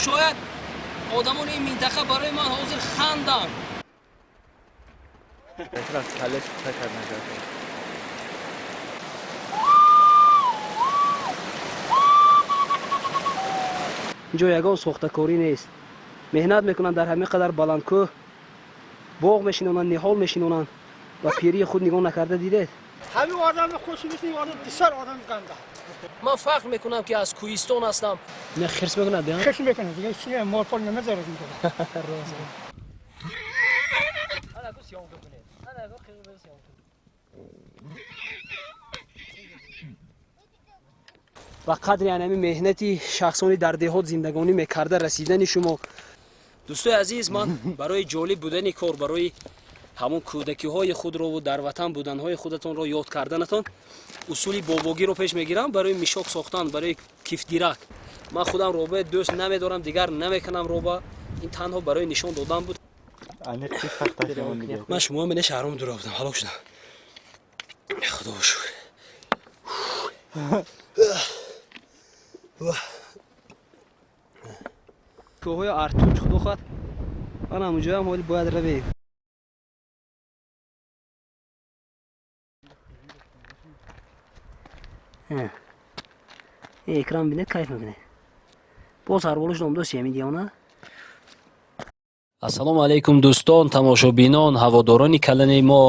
Шояд одамони ин минтақа барои ман ҳозир ханданд. Инҷо ягон сохтакорӣ нест. Меҳнат мекунанд дар ҳамин қадар баландкӯҳ, боғ мешинонанд, ниҳол мешинонанд ва пирии худ нигоҳ накарда дидед. Ҳамин одамро хуш мисли одам бисёр одам ганда. Ман фахр мекунам, ки аз кӯҳистон ҳастам. Не, хирс мекунад? Хирс мекунад, дига чи мол пол намезарад. Ба қадри анами меҳнати шахсони дар деҳот зиндагонӣ мекарда расидани шумо. Дӯстои азиз, ман барои ҷолиб будани кор, барои ҳамон кӯдакиҳои худрову дар ватан буданҳои худатонро ёд карданатон усули бобогиро пеш мегирам барои мишок сохтан, барои кифдирак. Ман худам робаи дӯст намедорам, дигар намекунам роба. Ин танҳо барои нишон додан буд. Ман шумо мене шаҳром дура будам, ҳалок шудам. Худо шукр. Кӯҳҳои Артуч, худо хоҳад, ман ҳамунҷоям ҳоли бояд равем. Экран бинед, кайф мекунед. Боз ҳарболаш номдост ҳамин диёна. Ассалому алайкум, дӯстон, тамошобинон, ҳаводорони калони мо.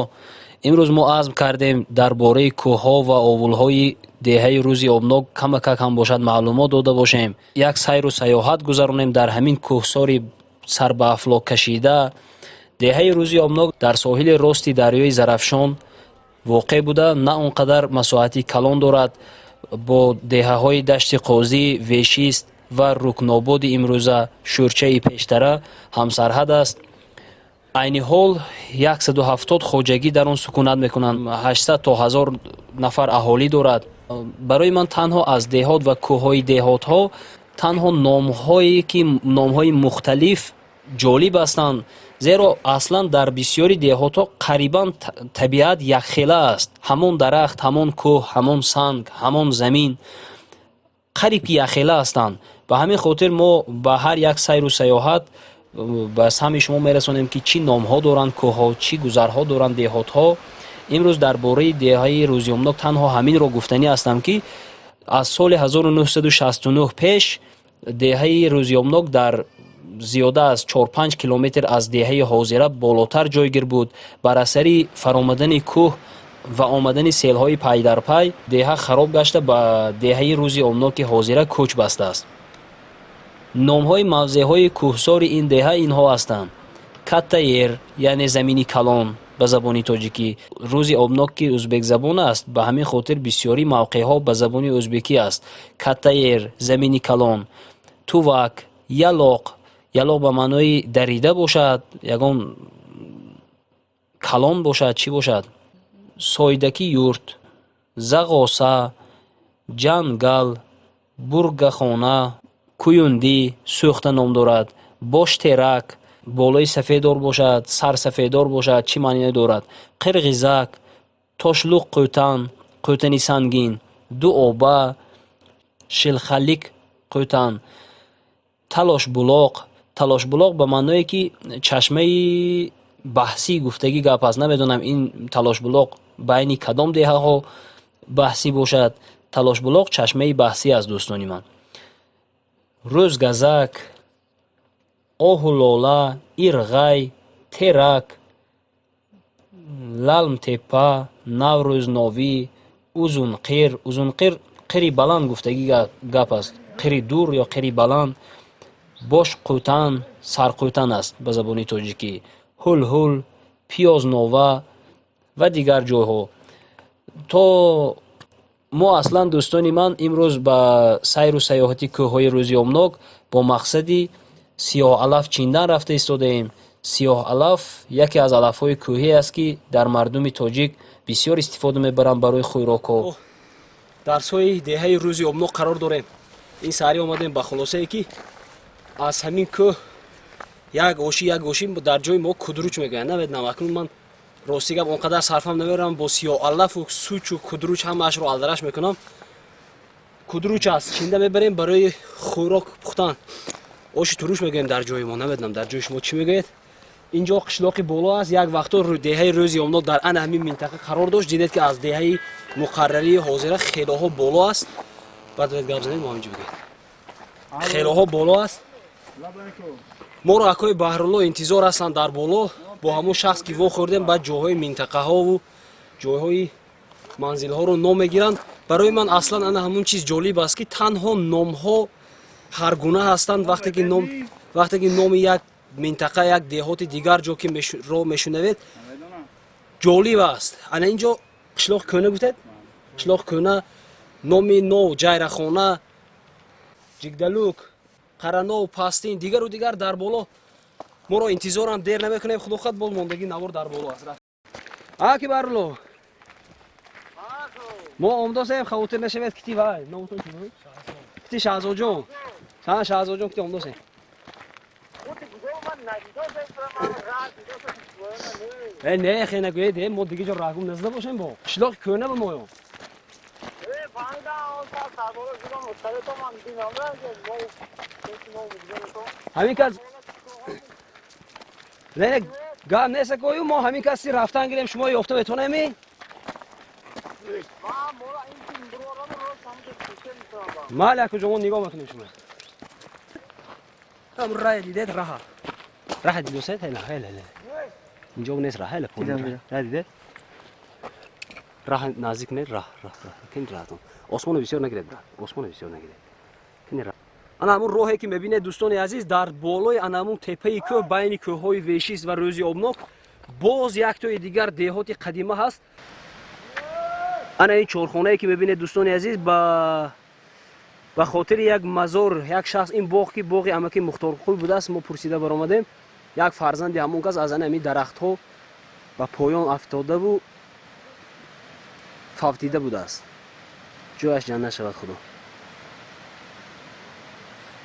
Имрӯз мо азм кардем дар бораи кӯҳҳо ва овулҳои деҳаи Рӯзи Обнок камакак ҳам бошад маълумот дода бошем, як сайру саёҳат гузаронем дар ҳамин кӯҳсори сарбаафлок кашида. Деҳаи Рӯзи Обнок дар соҳили рости дарёи Зарафшон воқеъ буда, на он қадар масоҳати калон дорад. Бо деҳаҳои Дашти Қозӣ, Вешист ва Рукнободи имрӯза, Шӯрчаи пештара ҳамсарҳад аст. Айни ҳол 170 хоҷагӣ дар он сукунат мекунанд, 800 то 1000 нафар аҳолӣ дорад. Барои ман танҳо аз деҳот ва кӯҳҳои деҳотҳо танҳо номҳое ки номҳои мухталиф ҷолиб ҳастанд, зеро аслан дар бисёри деҳотҳо қарибан табиат якхела аст. Ҳамон дарахт, ҳамон кӯҳ, ҳамон санг, ҳамон замин қариб ки якхела ҳастанд. Ба ҳамин хотир мо ба ҳар як сайру саёҳат ба самъи шумо мерасонем, ки чӣ номҳо доранд кӯҳҳо, чӣ гузарҳо доранд деҳотҳо. Имрӯз дар бораи деҳаи Рӯзиёмнок танҳо ҳаминро гуфтанӣ ҳастам, ки аз соли 1969 пеш деҳаи Рӯзиёмнок дар зиёда аз 4-5 километр аз деҳаи ҳозира болотар ҷойгир буд. Бар асари фаромадани кӯҳ ва омадани селҳои пайдарпай деҳа хароб гашта, ба деҳаи Рӯзи Обноки ҳозира кӯч бастааст. Номҳои мавзеъҳои кӯҳсори ин деҳа инҳо ҳастанд: Каттаер, яъне замини калон ба забони тоҷикӣ. Рӯзи Обнок ки ӯзбекзабон аст, ба ҳамин хотир бисёри мавқеъҳо ба забони ӯзбекӣ аст. Каттаер, замини калон, Тувак, Ялоқ. Ялоқ ба маънои дарида бошад, ягон калон бошад, чӣ бошад, Сойдаки юрт, Зағоса, Ҷангал, Бургахона, Куюндӣ сӯхта ном дорад, Боштерак болои сафедор бошад, сарсафедор бошад, чӣ маъне дорад, Қирғизак, Тошлуқ қӯтан, қӯтани сангин, Дуоба, Шилхалик қӯтан, Талошбулоқ. Талошбулоқ ба маъное ки чашмаи баҳсӣ гуфтагӣ гап аст. Намедонам, ин Талошбулоқ байни кадом деҳаҳо баҳсӣ бошад. Талошбулоқ чашмаи баҳсӣ аст, дӯстони ман. Рӯзгазак, Оҳу лола, Ирғай, Терак, Лалмтепа, Наврӯзновӣ, Узунқир. Узунқир қири баланд гуфтагӣ гап аст, қири дур ё қири баланд. Бошқӯтан сарқӯтан аст ба забони тоҷикӣ. Ҳулҳул, Пиёзнова ва дигар ҷойҳо. То мо аслан, дӯстони ман, имрӯз ба сайру саёҳати кӯҳҳои Рӯзиёмнок бо мақсади сиёҳалаф чиндан рафта истодаем. Сиёҳалаф яке аз алафҳои кӯҳӣ аст, ки дар мардуми тоҷик бисёр истифода мебаранд барои хӯрокҳо. Дарсҳои деҳаи Рӯзи Обнок қарор дорем. Ин саҳарӣ омадем ба хулосае, ки аз ҳамин кӯҳ як оши, як оши дар ҷои мо кудруч мегӯянд. Намедонам, акнун ман рости гап он қадар сарфам намерам, бо сиёҳалафу сучу кудруч ҳамаашро алдараш мекунам. Кудруч аст, чинда мебарем барои хӯрок пухтан. Оши туруш мегӯем дар ҷои мо, намедонам дар ҷои шумо чӣ мегӯед. Инҷо қишлоқи боло аст. Як вақто деҳаи Рӯзи Обнок дар ана ҳамин минтақа қарор дошт. Дидед, ки аз деҳаи муқаррарии ҳозира хелоҳо боло аст. Баъд бояд гап занед, мо ҳаминҷо бигӯед. Хелоҳо боло аст. Моро акои Баҳрулло интизор ҳастанд дар боло. Бо ҳамон шахс ки вохӯрдем, баъд ҷойҳои минтақаҳову ҷойҳои манзилҳоро ном мегиранд. Барои ман аслан ана ҳамун чиз ҷолиб аст, ки танҳо номҳо ҳар гуна ҳастанд. Вақте ки номи як минтақа, як деҳоти дигар ҷо ки ро мешунавед, ҷолиб аст. Ана ин ҷо қишлоқи кӯна гуфтед, қишлоқи кӯна, номи нов Ҷайрахона, Ҷигдалук, Қаранов, Пастин, дигару дигар. Дар боло моро интизорам, дер намекунем. Худо хоҳад, боз мондагӣ навор дар боло аст. Аки Барулло, мо омдосем, хавотир нашавед. Кити вай номтон чӣ буд? Кити Шаҳзодҷон, Шаҳзодҷон, кити омдосем. Э, не, хе нагӯед, э, мо дига ҷо раҳгум назада бошем. Бо қишлоқи кӯна ба моё. Ҳамин кас не, гап нест, кою мо ҳамин каси рафтан гирем, шумо ёфта метонеми? Майли, акуҷо мо нигоҳ мекунем шумо. Ҳам рая дидед, раҳа, раҳа дидосед? Ҳела, ҳела, ҳела, инҷо нест раҳ, ҳела, раҳ дидед? Раҳ наздик не, раҳ, раҳ, раҳ, кин раҳатон. Осмоно бисёр нагиред, брат, осмоно бисёр нагиред. Кини раҳ. Ана ҳамун роҳе ки мебинед, дӯстони азиз, дар болои ана ҳамун теппаи кӯҳ, байни кӯҳҳои Вешист ва Рӯзи Обнок, боз яктои дигар деҳоти қадима ҳаст. Ана ин чорхонае ки мебинед, дӯстони азиз, ба хотири як мазор, як шахс, ин боғ ки боғи амаки Мухторқул будааст, мо пурсида баромадем, як фарзанди ҳамон кас аз ана ҳамин дарахтҳо ба поён афтодаву фавтида будааст. Ҷояш ҷаннат шавад, Худо.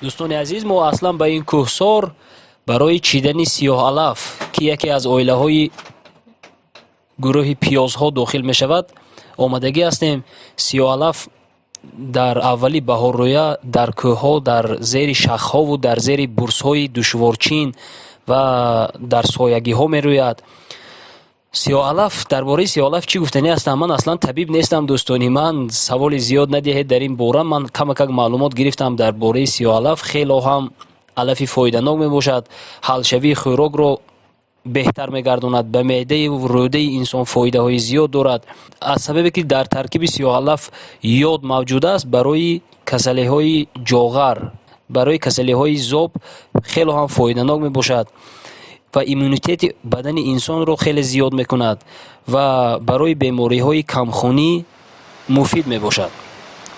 Дӯстони азиз, мо аслан ба ин кӯҳсор барои чидани сиёҳалаф, ки яке аз оилаҳои гурӯҳи пиёзҳо дохил мешавад, омадагӣ ҳастем. Сиёҳалаф дар аввали баҳоррӯя дар кӯҳҳо, дар зери шахҳову дар зери бурсҳои душворчин ва дар соягиҳо мерӯяд. Сиёҳалаф, дар бораи сиёҳалаф чӣ гуфтанӣ ҳастам? Ман аслан табиб нестам, дӯстони ман, саволи зиёд надиҳед дар ин бора. Ман камакак маълумот гирифтам дар бораи сиёҳалаф. Хело ҳам алафи фоиданок мебошад, ҳалшавии хӯрокро беҳтар мегардонад, ба меъдаи рӯдаи инсон фоидаҳои зиёд дорад. Аз сабабе ки дар таркиби сиёҳалаф ёд мавҷуд аст, барои касалиҳои ҷоғар, барои касалиҳои зоб хело ҳам фоиданок мебошад ва иммунитети бадани инсонро хеле зиёд мекунад ва барои бемориҳои камхунӣ муфид мебошад.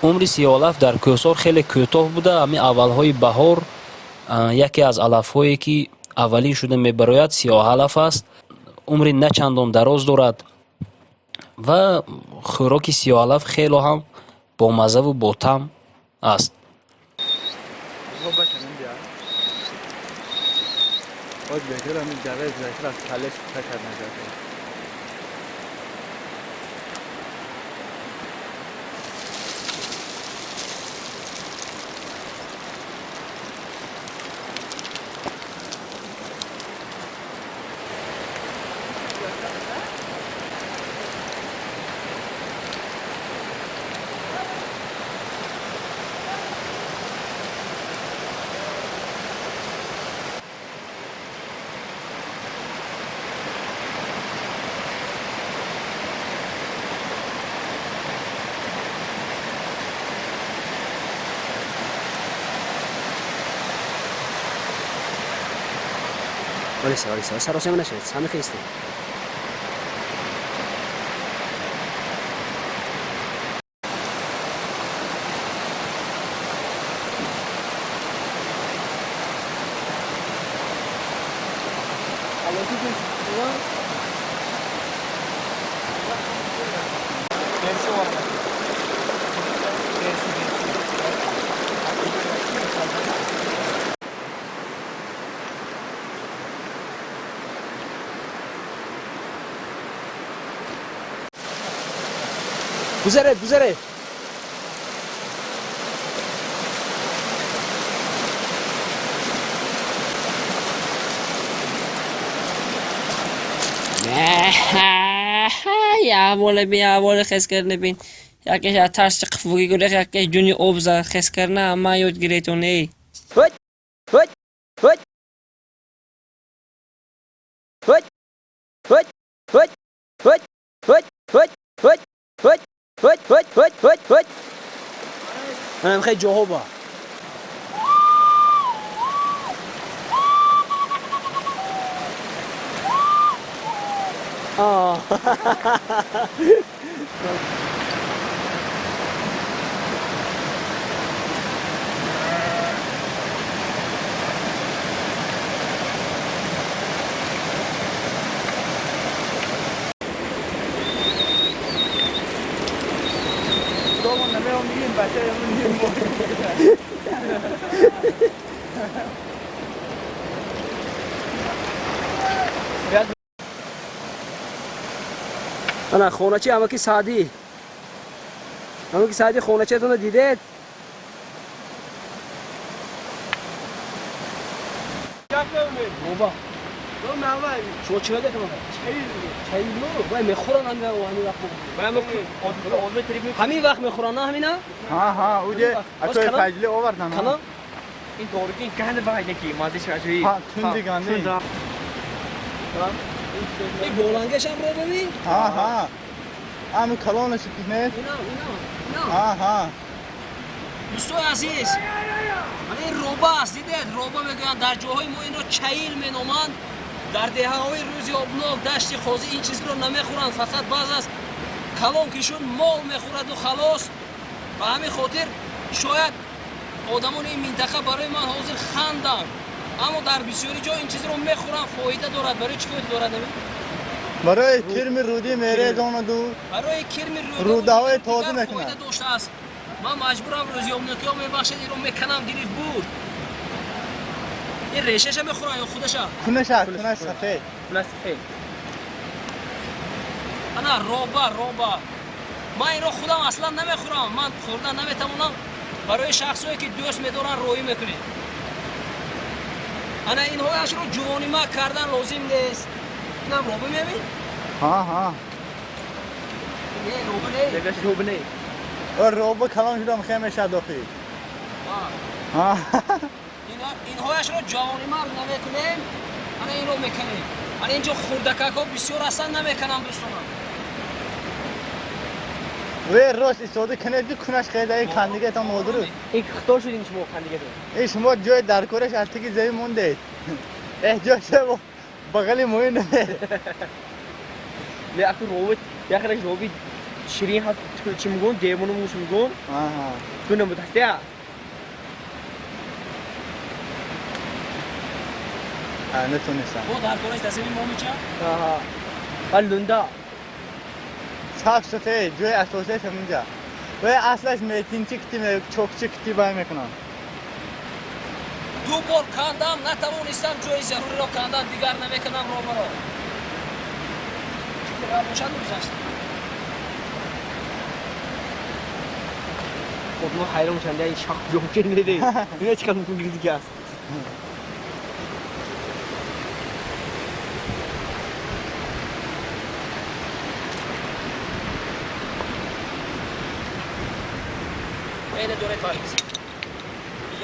Умри сиёҳалаф дар кӯҳсор хеле кӯтоҳ буда, ҳамин аввалҳои баҳор яке аз алафҳое ки аввалин шуда мебарояд, сиёҳалаф аст. Умри на чандон дароз дорад ва хӯроки сиёҳалаф хело ҳам бомаззаву ботаъм аст. باز بهتر همین جوه بهتر از کلش تکر نگرده. Валиса, валиса, саросема нашавед, ҳамихе истед. Гузаред, гузаред. Аҳволе бин, аҳволи хес карда бин. Якеш аз тарси қифугӣ гурехт, якеш ҷуни об зад. Хес карда ман ёд гиретон, эй. Ҳой! Ҳой! Ҳой! Ҳой! Ҳой! Ҳой! Ҳой! Ҳой! Ҳой! Ҳой! Ҳой! Ҳой! Ҳой! Ҳой! Ҳой! Ҳой! Манам хеле ҷоҳо ба. Ана хоначи амаки Саъдӣ. Амаки Саъдӣ хоначиатонро дидед? Боба. Шумо чӣ медиҳед? Чаилу. Вай мехӯранд ҳамин вақт. Ҳамин вақт мехӯранд, на ҳамина? Ҳа, ҳа, уҷе атои фаҷли овардан. Кана? Ин доригин ганд вайнаки, маззаш аҷоиб. Ҳа, тунди ганди. Ин болангашам ро бибин. Ҳа, ҳа. Ами калонаш не? Ина, ина, ина. Ҳа, ҳа. Дӯстои азиз, мана ин роба аст, дидед? Роба мегӯянд, дар ҷоҳои мо инро чаил меноманд. Дар деҳаҳои Рӯзи Обнок, Дашти Қозӣ ин чизро намехӯранд, фақат баъз аз калон ки шуд мол мехӯраду халос. Ба ҳамин хотир шояд одамони ин минтақа барои ман ҳозир ханданд, аммо дар бисёри ҷо ин чизро мехӯранд, фоида дорад. Барои чӣ фоида дорад? Барои кирми рудӣ мерезонаду барои кирми рудаҳои тоза мекунад. Фоида доштааст. Ман маҷбурам, рӯзиёбнокиҳо мебахшед, инро меканам, гирифт бурд. Ин решаша мехӯранд ё худаша? Кунаша, кунаш сафед. Кунаш сафед. Ана роба, роба. Ман инро худам аслан намехӯрам, ман хӯрдан наметавонам. Барои шахсое ки дӯст медоранд роҳӣ мекунед. Ана инҳояшро ҷувонима кардан лозим нест. Инам роба мебин? Ҳа, ҳа. Не, роба не. Дегаш роба не. Роба калон шудам хе мешад охи. Ҳа. Инҳояшро ҷавонимарг намекунем, ана инро мекунем. Ана инҷо хурдакакҳо бисёр ҳастанд, намекунам дӯстонам. Ве рост истода кунед ки кунаш хеда ин кандигатон нодуруст. Ин хито шуд ин шумо кандигатон. Ин шумо ҷои даркораш аз таги замин мондед. Эҳтиёҷ бағали муҳим не. Не, аку робот, яхраш роби ширин ҳаст, чӣ мегӯн, демону муш мегӯн. Аҳа. Ту намуд ҳастия? А, натонистам. Бо даркораш дар замин момича? Аҳа. Ва лунда. Саф сафед, ҷои асосиаш ҳаминҷа. Ва аслаш метинчи кити, чокчи кити бай мекунам. Ду бор кандам, натавонистам ҷои заруриро кандан, дигар намекунам робаро. Чӣ хабар бошад гузашта? Хоб мо ҳайрон шудем, ин шах ҷо кунед. Ина чӣ кор мекунӣ дигар аст? Эне доред парҳез.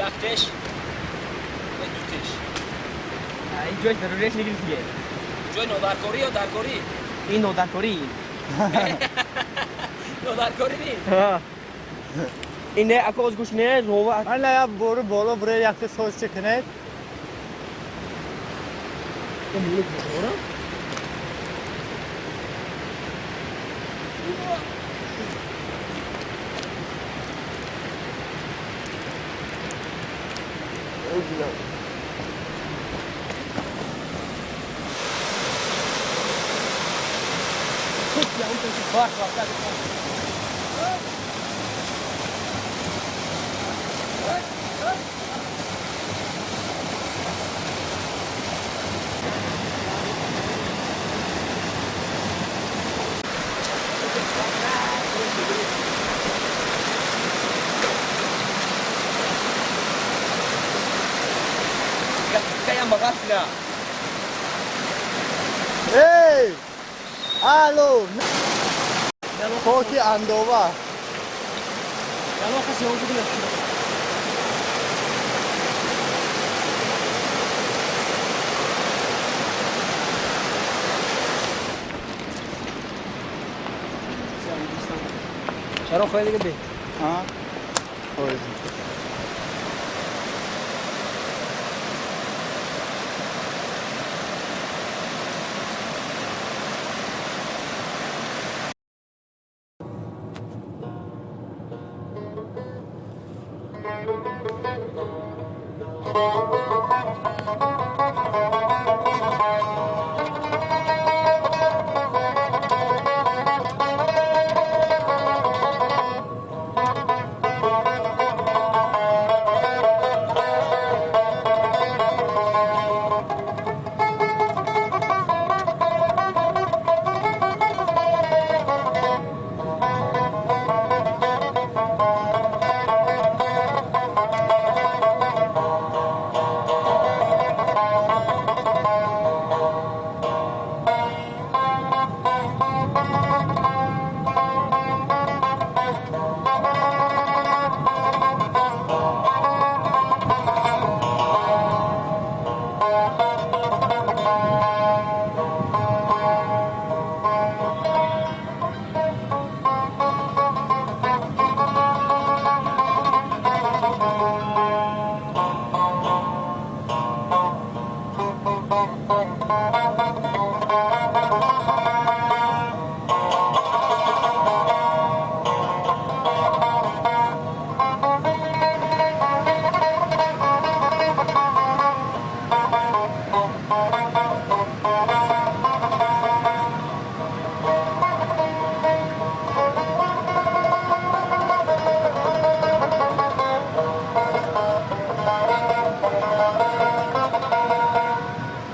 Як теш ва ду теш. Ин ҷои заруриаш нагирифт дигар. Ҷои нодаркорӣ ё даркорӣ? Ин нодаркорӣ. Нодаркорӣ ни? Ҳа. Ин не, аку оз гӯш не, рова. Ана я бору боло буре якта созча кунед. Ин мулк мехӯрам? Каям бағасина. Эй! Алло. Хоки андова. Чаро хоҳӣ дига бе?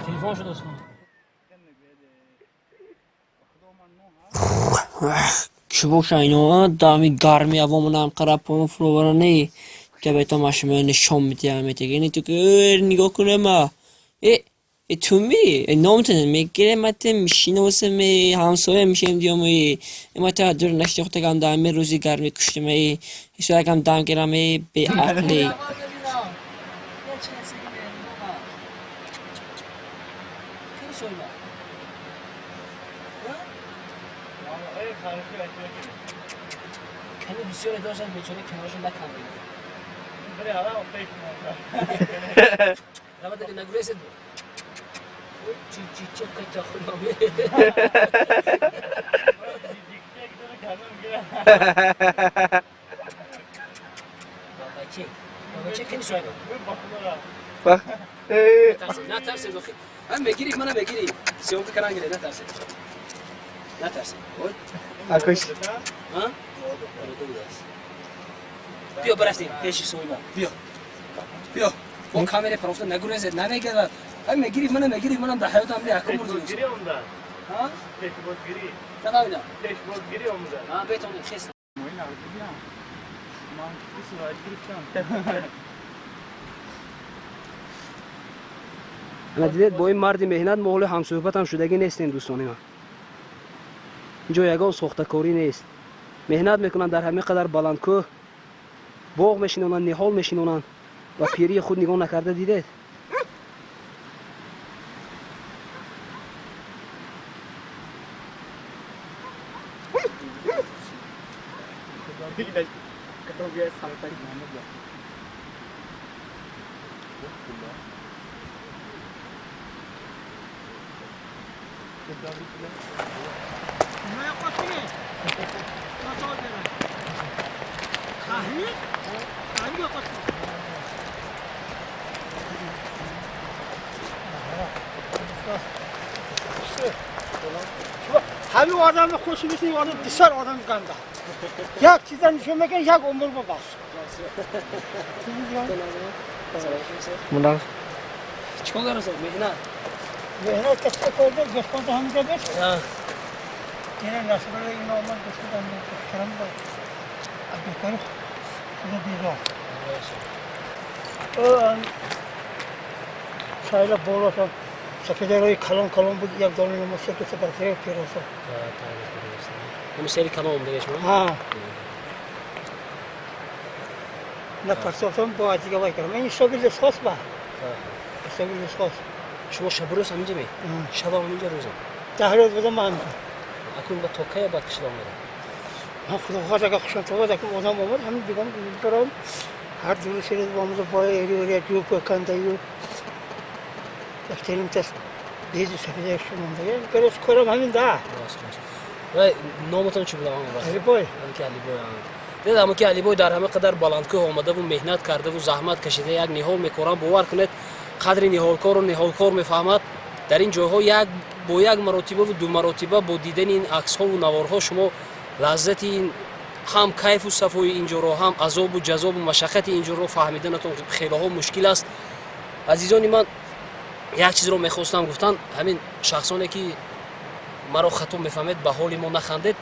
Телефон шуд Осмон. Чӣ боша ино дами гарми ҳавомонам қара поён фуровара не ҷабета машима нишон медиҳам метегини ту ки нигоҳ кунема э э ту ми э номтен мегиремате мишиносаме ҳамсоя мишем диём э мата дур нашинохтагам дами рӯзи гарми куштима э исоякам дам гирам э беақлӣ. Кани бисёре доштанд бечора канорашон накандем. Равад нагурезед. Чи чи чи кайта хуламе. Бабаче. Бабаче кани соҳиба. Натарсед, натарсед охи. Ҳам мегири, мана мегири. Съёмка каран гире, натарсед. Натарсед. Ой. Акош. Ҳа? Биё барафтем пеши соҳиба. Биё. Биё. Бо камера парофта нагурезед, намегирад. Ҳам мегири, мана мегири, манам дар ҳаётам не якум бурдем. Ҳа? Нафаҳмидам. Ҳа, бетонед, хес. Ана дидед, бо ин марди меҳнат мо ҳоло ҳамсӯҳбатам шудагӣ нестем, дӯстони ман. Инҷо ягон сохтакорӣ нест. Меҳнат мекунанд дар ҳамин қадар баландкӯҳ, боғ мешинонанд, ниҳол мешинонанд. Ба пирии худ нигоҳ накарда дидед. Ҳамин одамро хуш мисли одам бисёр одам ганда. Як чиза нишон мекунад, як умр бабас. Чикор дорад меҳнат? Меҳнат касб карда, гӯсфанд ҳаминҷо беш. Ина насиб ин омад гӯсфанд эҳтиром дор. Аз бекори худо безор. Сайла болоша Сафедарои калон калон буд, як дона намоса ду барфе пироса. Ҳамин сери калон омдага шумо? Ҳа. На партофтам бо дига вай кардам. Ин ҳисоби лесхоз ба. Ҳисоби лесхоз. Шумо шабу рӯз ҳаминҷа ме? Шабам ҳаминҷа, рӯзам? 10 рӯз будам ман. Акун ба то кая баъд қишлоқ мерам? Ман худо хоҳад, агар хушам тавад, агар одам омад, ҳамин дигам барам. Ҳар 2-3 рӯз омада бо эри эри ҷӯб кандаю. Дафтарим тас безу сафеда шумонда. Гароз корам ҳамин да. Рост, рост. Вай, номатон чӣ буда? Алибой. Ҳамин ки Алибой. Дид, ҳамон ки Алибой дар ҳама қадар баландкӯҳ омадаву меҳнат кардаву заҳмат кашида як ниҳол мекорам. Бовар кунед, қадри ниҳолкору ниҳолкор мефаҳмад. Дар ин ҷойҳо як бо як маротибаву ду маротиба бо дидани ин аксҳову наворҳо шумо лаззати ин ҳам кайфу сафои ин ҷоро, ҳам азобу ҷазобу машаққати ин ҷоро фаҳмиданатон хелоҳо мушкил аст. Азизони ман, як чизро мехостам гуфтан. Ҳамин шахсоне ки маро хато мефаҳмед, ба ҳоли мо нахандед.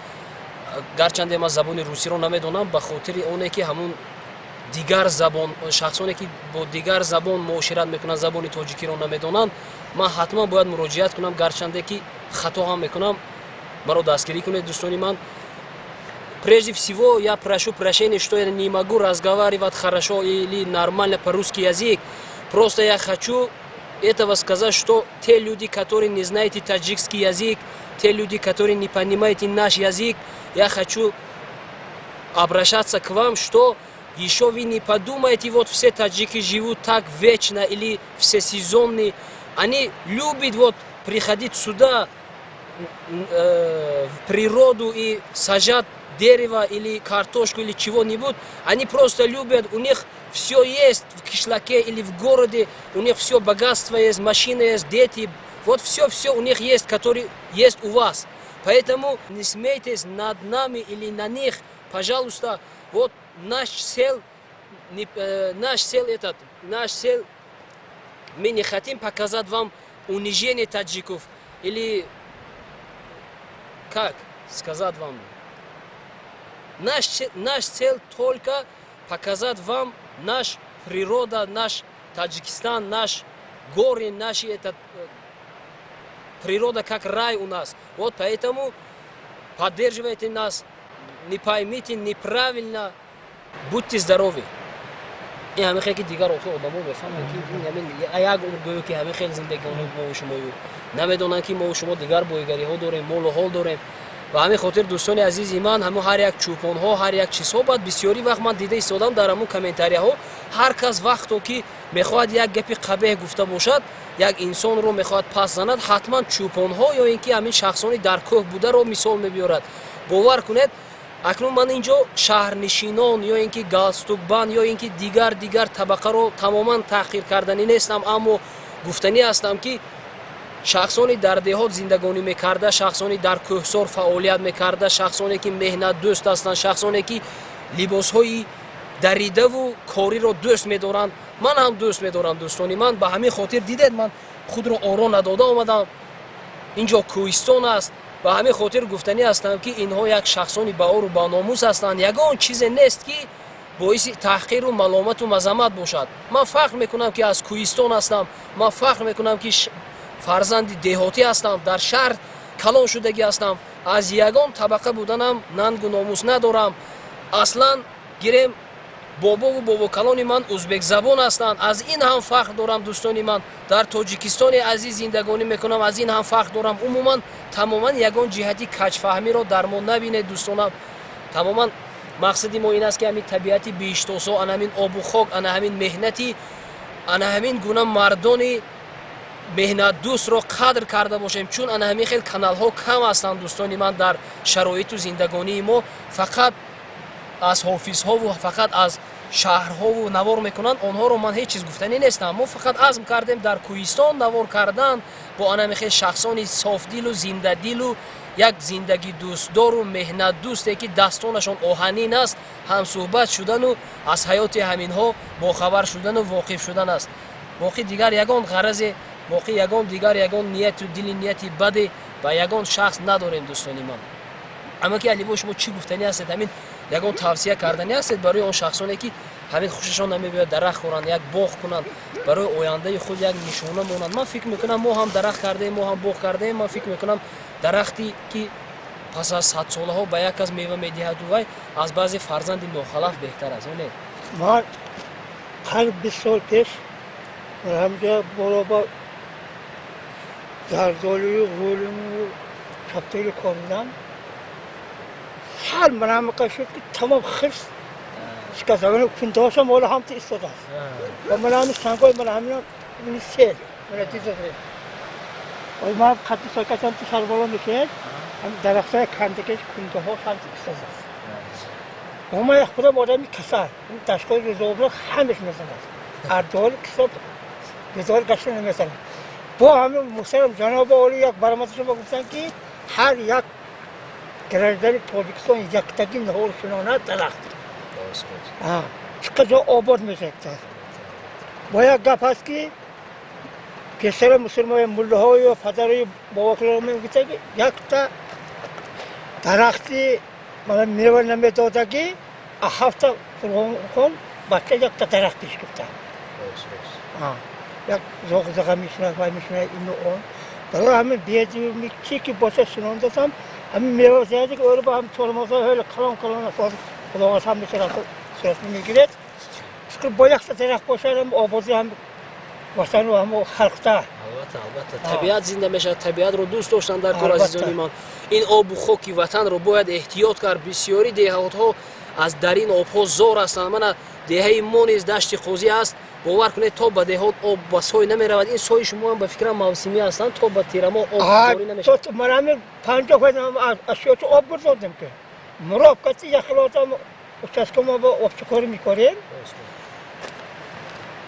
Гарчанде ман забони русиро намедонам, ба хотири оне ки ҳамун дигар забон, шахсоне ки бо дигар забон муошират мекунанд, забони тоҷикиро намедонанд, ман ҳатман бояд муроҷиат кунам. Гарчанде ки хато ҳам мекунам, маро дастгирӣ кунед, дӯстони ман. Прежде всего я прошу прощения, что я не могу разговаривать хорошо или нормально по-русски язык. Просто я хочу этого сказать, что те люди, которые не знаете таджикский язык, те люди, которые не понимаете наш язык, я хочу обращаться к вам, что еще вы не подумайте, вот все таджики живут так вечно или все сезонные. Они любят вот приходить сюда, в природу, и сажать дерево или картошку или чего-нибудь. Они просто любят, у них все есть в кишлаке или в городе, у них все богатство есть, машина есть, дети. Вот все-все у них есть, который есть у вас. Поэтому не смейтесь над нами или на них, пожалуйста. Вот наш сел, не, наш сел этот, наш сел, мы не хотим показать вам унижение таджиков или как сказать вам. Наш цель только показать вам наш природа, наш Таджикистан, наш горы, наши этот, природа как рай у нас. Вот поэтому поддерживайте нас, не поймите неправильно, будьте здоровы. Ин ҳамин хел ки дигар охир одамо мефаҳманд, ки ин ҳамин як умр гӯё ки ҳамин хел зиндагиони мову шумою, намедонанд, ки мову шумо дигар боигариҳо дорем, молу ҳол дорем. Ба ҳамин хотир, дӯстони азизи ман, ҳамун ҳар як чӯпонҳо, ҳар як чизҳо, баъд бисёри вақт ман дида истодам дар ҳамун комментарияҳо, ҳар кас вақто ки мехоҳад як гапи қабеҳ гуфта бошад, як инсонро мехоҳад пас занад, ҳатман чӯпонҳо ё ин ки ҳамин шахсони дар кӯҳ бударо мисол мебиёрад. Бовар кунед, акнун ман инҷо шаҳрнишинон ё ин ки галстукбанд ё ин ки дигар дигар табақаро тамоман таҳқир карданӣ нестам, аммо гуфтанӣ ҳастам, ки шахсони дар деҳот зиндагонӣ мекарда, шахсони дар кӯҳсор фаъолият мекарда, шахсоне ки меҳнатдӯст ҳастанд, шахсоне ки либосҳои даридаву кориро дӯст медоранд, ман ҳам дӯст медорам, дӯстони ман. Ба ҳамин хотир дидед, ман худро оро надода омадам. Инҷо кӯҳистон аст. Ба ҳамин хотир гуфтанӣ ҳастам, ки инҳо як шахсони баору баномус ҳастанд. Ягон чизе нест, ки боиси таҳқиру маломату мазаммат бошад. Ман фахр мекунам, ки аз кӯҳистон ҳастам. Ман фахр мекунам, ки фарзанди деҳотӣ ҳастам, дар шаҳр калон шудагӣ ҳастам. Аз ягон табақа буданам нангу номус надорам. Аслан гирем, бобову бобокалони ман узбекзабон ҳастанд, аз ин ҳам фахр дорам. Дӯстони ман, дар Тоҷикистони азиз зиндагонӣ мекунам, аз ин ҳам фахр дорам. Умуман, тамоман ягон ҷиҳати каҷфаҳмиро дар мо набинед, дӯстонам. Тамоман мақсади мо ин аст, ки ҳамин табиати биҳиштосо, ана ҳамин обу хок, ана ҳамин меҳнати, ана ҳамин гуна мардони меҳнатдӯстро қадр карда бошем, чун ана ҳамин хел каналҳо кам ҳастанд, дӯстони ман. Дар шароиту зиндагонии мо фақат аз ҳофизҳову фақат аз шаҳрҳову навор мекунанд. Онҳоро ман ҳеҷ чиз гуфтанӣ нестам. Мо фақат азм кардем дар кӯҳистон навор кардан бо ана ҳамин хел шахсони софдилу зиндадилу як зиндагидӯстдору меҳнатдӯсте, ки дастонашон оҳанин аст, ҳамсӯҳбат шудану аз ҳаёти ҳаминҳо бохабар шудану воқиф шудан аст. Боқӣ дигар ягон ғаразе, боқӣ ягон дигар ягон нияту дили нияти баде ба ягон шахс надорем, дӯстони ман. Аммо ки Алибо, шумо чӣ гуфтанӣ ҳастед? Ҳамин ягон тавсия карданӣ ҳастед барои он шахсоне, ки Ҳамин хушашон намебиёяд дарахт коранд, як боғ кунанд, барои ояндаи худ як нишона монанд. Ман фикр мекунам, мо ҳам дарахт кардаем, мо ҳам боғ кардаем. Ман фикр мекунам, дарахте ки пас аз садсолаҳо ба як кас мева медиҳаду вай аз баъзе фарзанди нохалаф беҳтар аст, ё не? Ман қариб 20 сол пеш ҳамҷа боло ба зардолую ғӯлиму шафтолу коридам. Сал манамақа шуд, ки тамом хирс шикастагони кундаҳошам ҳоло ҳамто истодааст. Ва мана ҳами сангои, мана ҳамина сел мана дидоре. Ман қадди сокатам ту сарболо мешавад, ҳам дарахтҳои кандакеш, кундаҳо ҳамто истодааст. Ма як худам одами касал, дашкои рӯзобро ҳамеш мезанад, ардоли кисоб бедор гашта наметавонам. Бо ҳамин, муҳтарам ҷаноби олӣ, як баромадашон гуфтанд, ки ҳар як граждани Тоҷикистон яктаги ниҳол шинонад, дарахт чӣ қадар обод мешавад. Бо як гап ҳаст, ки пештара мусулмони муллаҳою падарою бобокалон мегуфтанд, ки якта дарахти мана мева намедодагӣ, а ҳафта қуръонхон бача якта дарахт пеш гуфта, як зоғзаға мешунад, вай мешунад, ину он. Барои ҳамин бедими чи ки боша шинондасам, ҳамин мева зиёде ки ӯро ба ҳам тормозҳо ҳеле калон калон аст. Худованд ҳам мешавад, сурат мегиред. Шукр, бо якта дарахт бошад ҳам ободӣ, ҳам ватану ҳам халқта. Албатта, албатта, табиат зинда мешавад. Табиатро дӯст доштан дар кор, азизони ман. Ин обу хоки ватанро бояд эҳтиёт кард. Бисёри деҳотҳо аз дар ин обҳо зор ҳастанд. Мана деҳаи мо низ Дашти Қозӣ аст. Бовар кунед, то ба деҳот об ба сой намеравад. Ин сои шумо ҳам, ба фикрам, мавсимӣ ҳастанд, то ба тирамоҳ об ҷорӣ намешавад. Ман ҳамин 50% аз шоти об гузондем, ки муроб каси яхлотам участка мо ба обчикорӣ мекорем,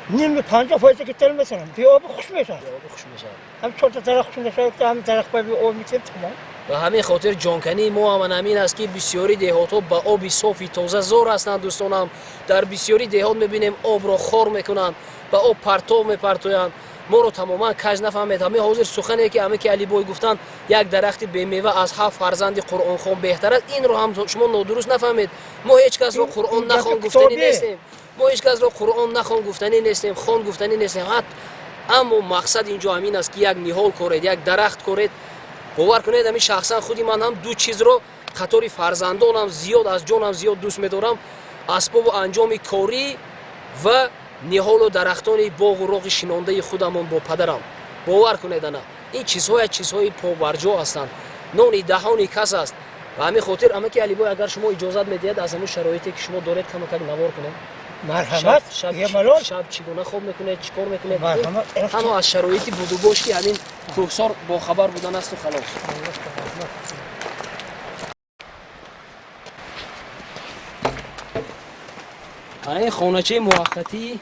ними 50% ки тел мезанам, беоби хуш мешавад. Беоби хуш мешавад. Ҳам чорта дарахт хуш мешавад, ҳам дарахт ба об метем, тамом. Ба ҳамин хотир ҷонкании мо ҳам ҳамин аст, ки бисёри деҳотҳо ба оби софи тоза зор ҳастанд. Дӯстонам, дар бисёри деҳот мебинем, обро хор мекунанд, ба об партов мепартоянд. Моро тамоман каж нафаҳмед. Ҳамин ҳозир сухане ки ҳаме ки Алибой гуфтанд, як дарахти бемева аз ҳафт фарзанди қуръонхон беҳтар аст, инро ҳам шумо нодуруст нафаҳмед. Мо ҳеҷ касро қуръон нахон гуфтанӣ нестем, мо ҳеҷ касро қуръон нахон гуфтанӣ нестем, хон гуфтанӣ нестем ҳат. Аммо мақсад инҷо ҳамин аст, ки як ниҳол коред, як дарахт коред. Бовар кунед, ҳамин шахсан худи ман ҳам ду чизро қатори фарзандонам зиёд, аз ҷонам зиёд дӯст медорам: асбобу анҷоми корӣ ва ниҳолу дарахтони боғу роғи шинондаи худамон бо падарам. Бовар кунед, ана ин чизҳо як чизҳои побарҷо ҳастанд, нони даҳони кас аст. Ба ҳамин хотир, амаки Алибой, агар шумо иҷозат медиҳед, аз ҳамун шароите ки шумо доред, камакак навор кунем. Марҳамат. Шаб чӣ гуна хоб мекунед, чӣ кор мекунед? Танҳо аз шароити будубош, ки ҳамин кӯҳсор бохабар будан асту халос. Ана ин хоначаи муваққатӣ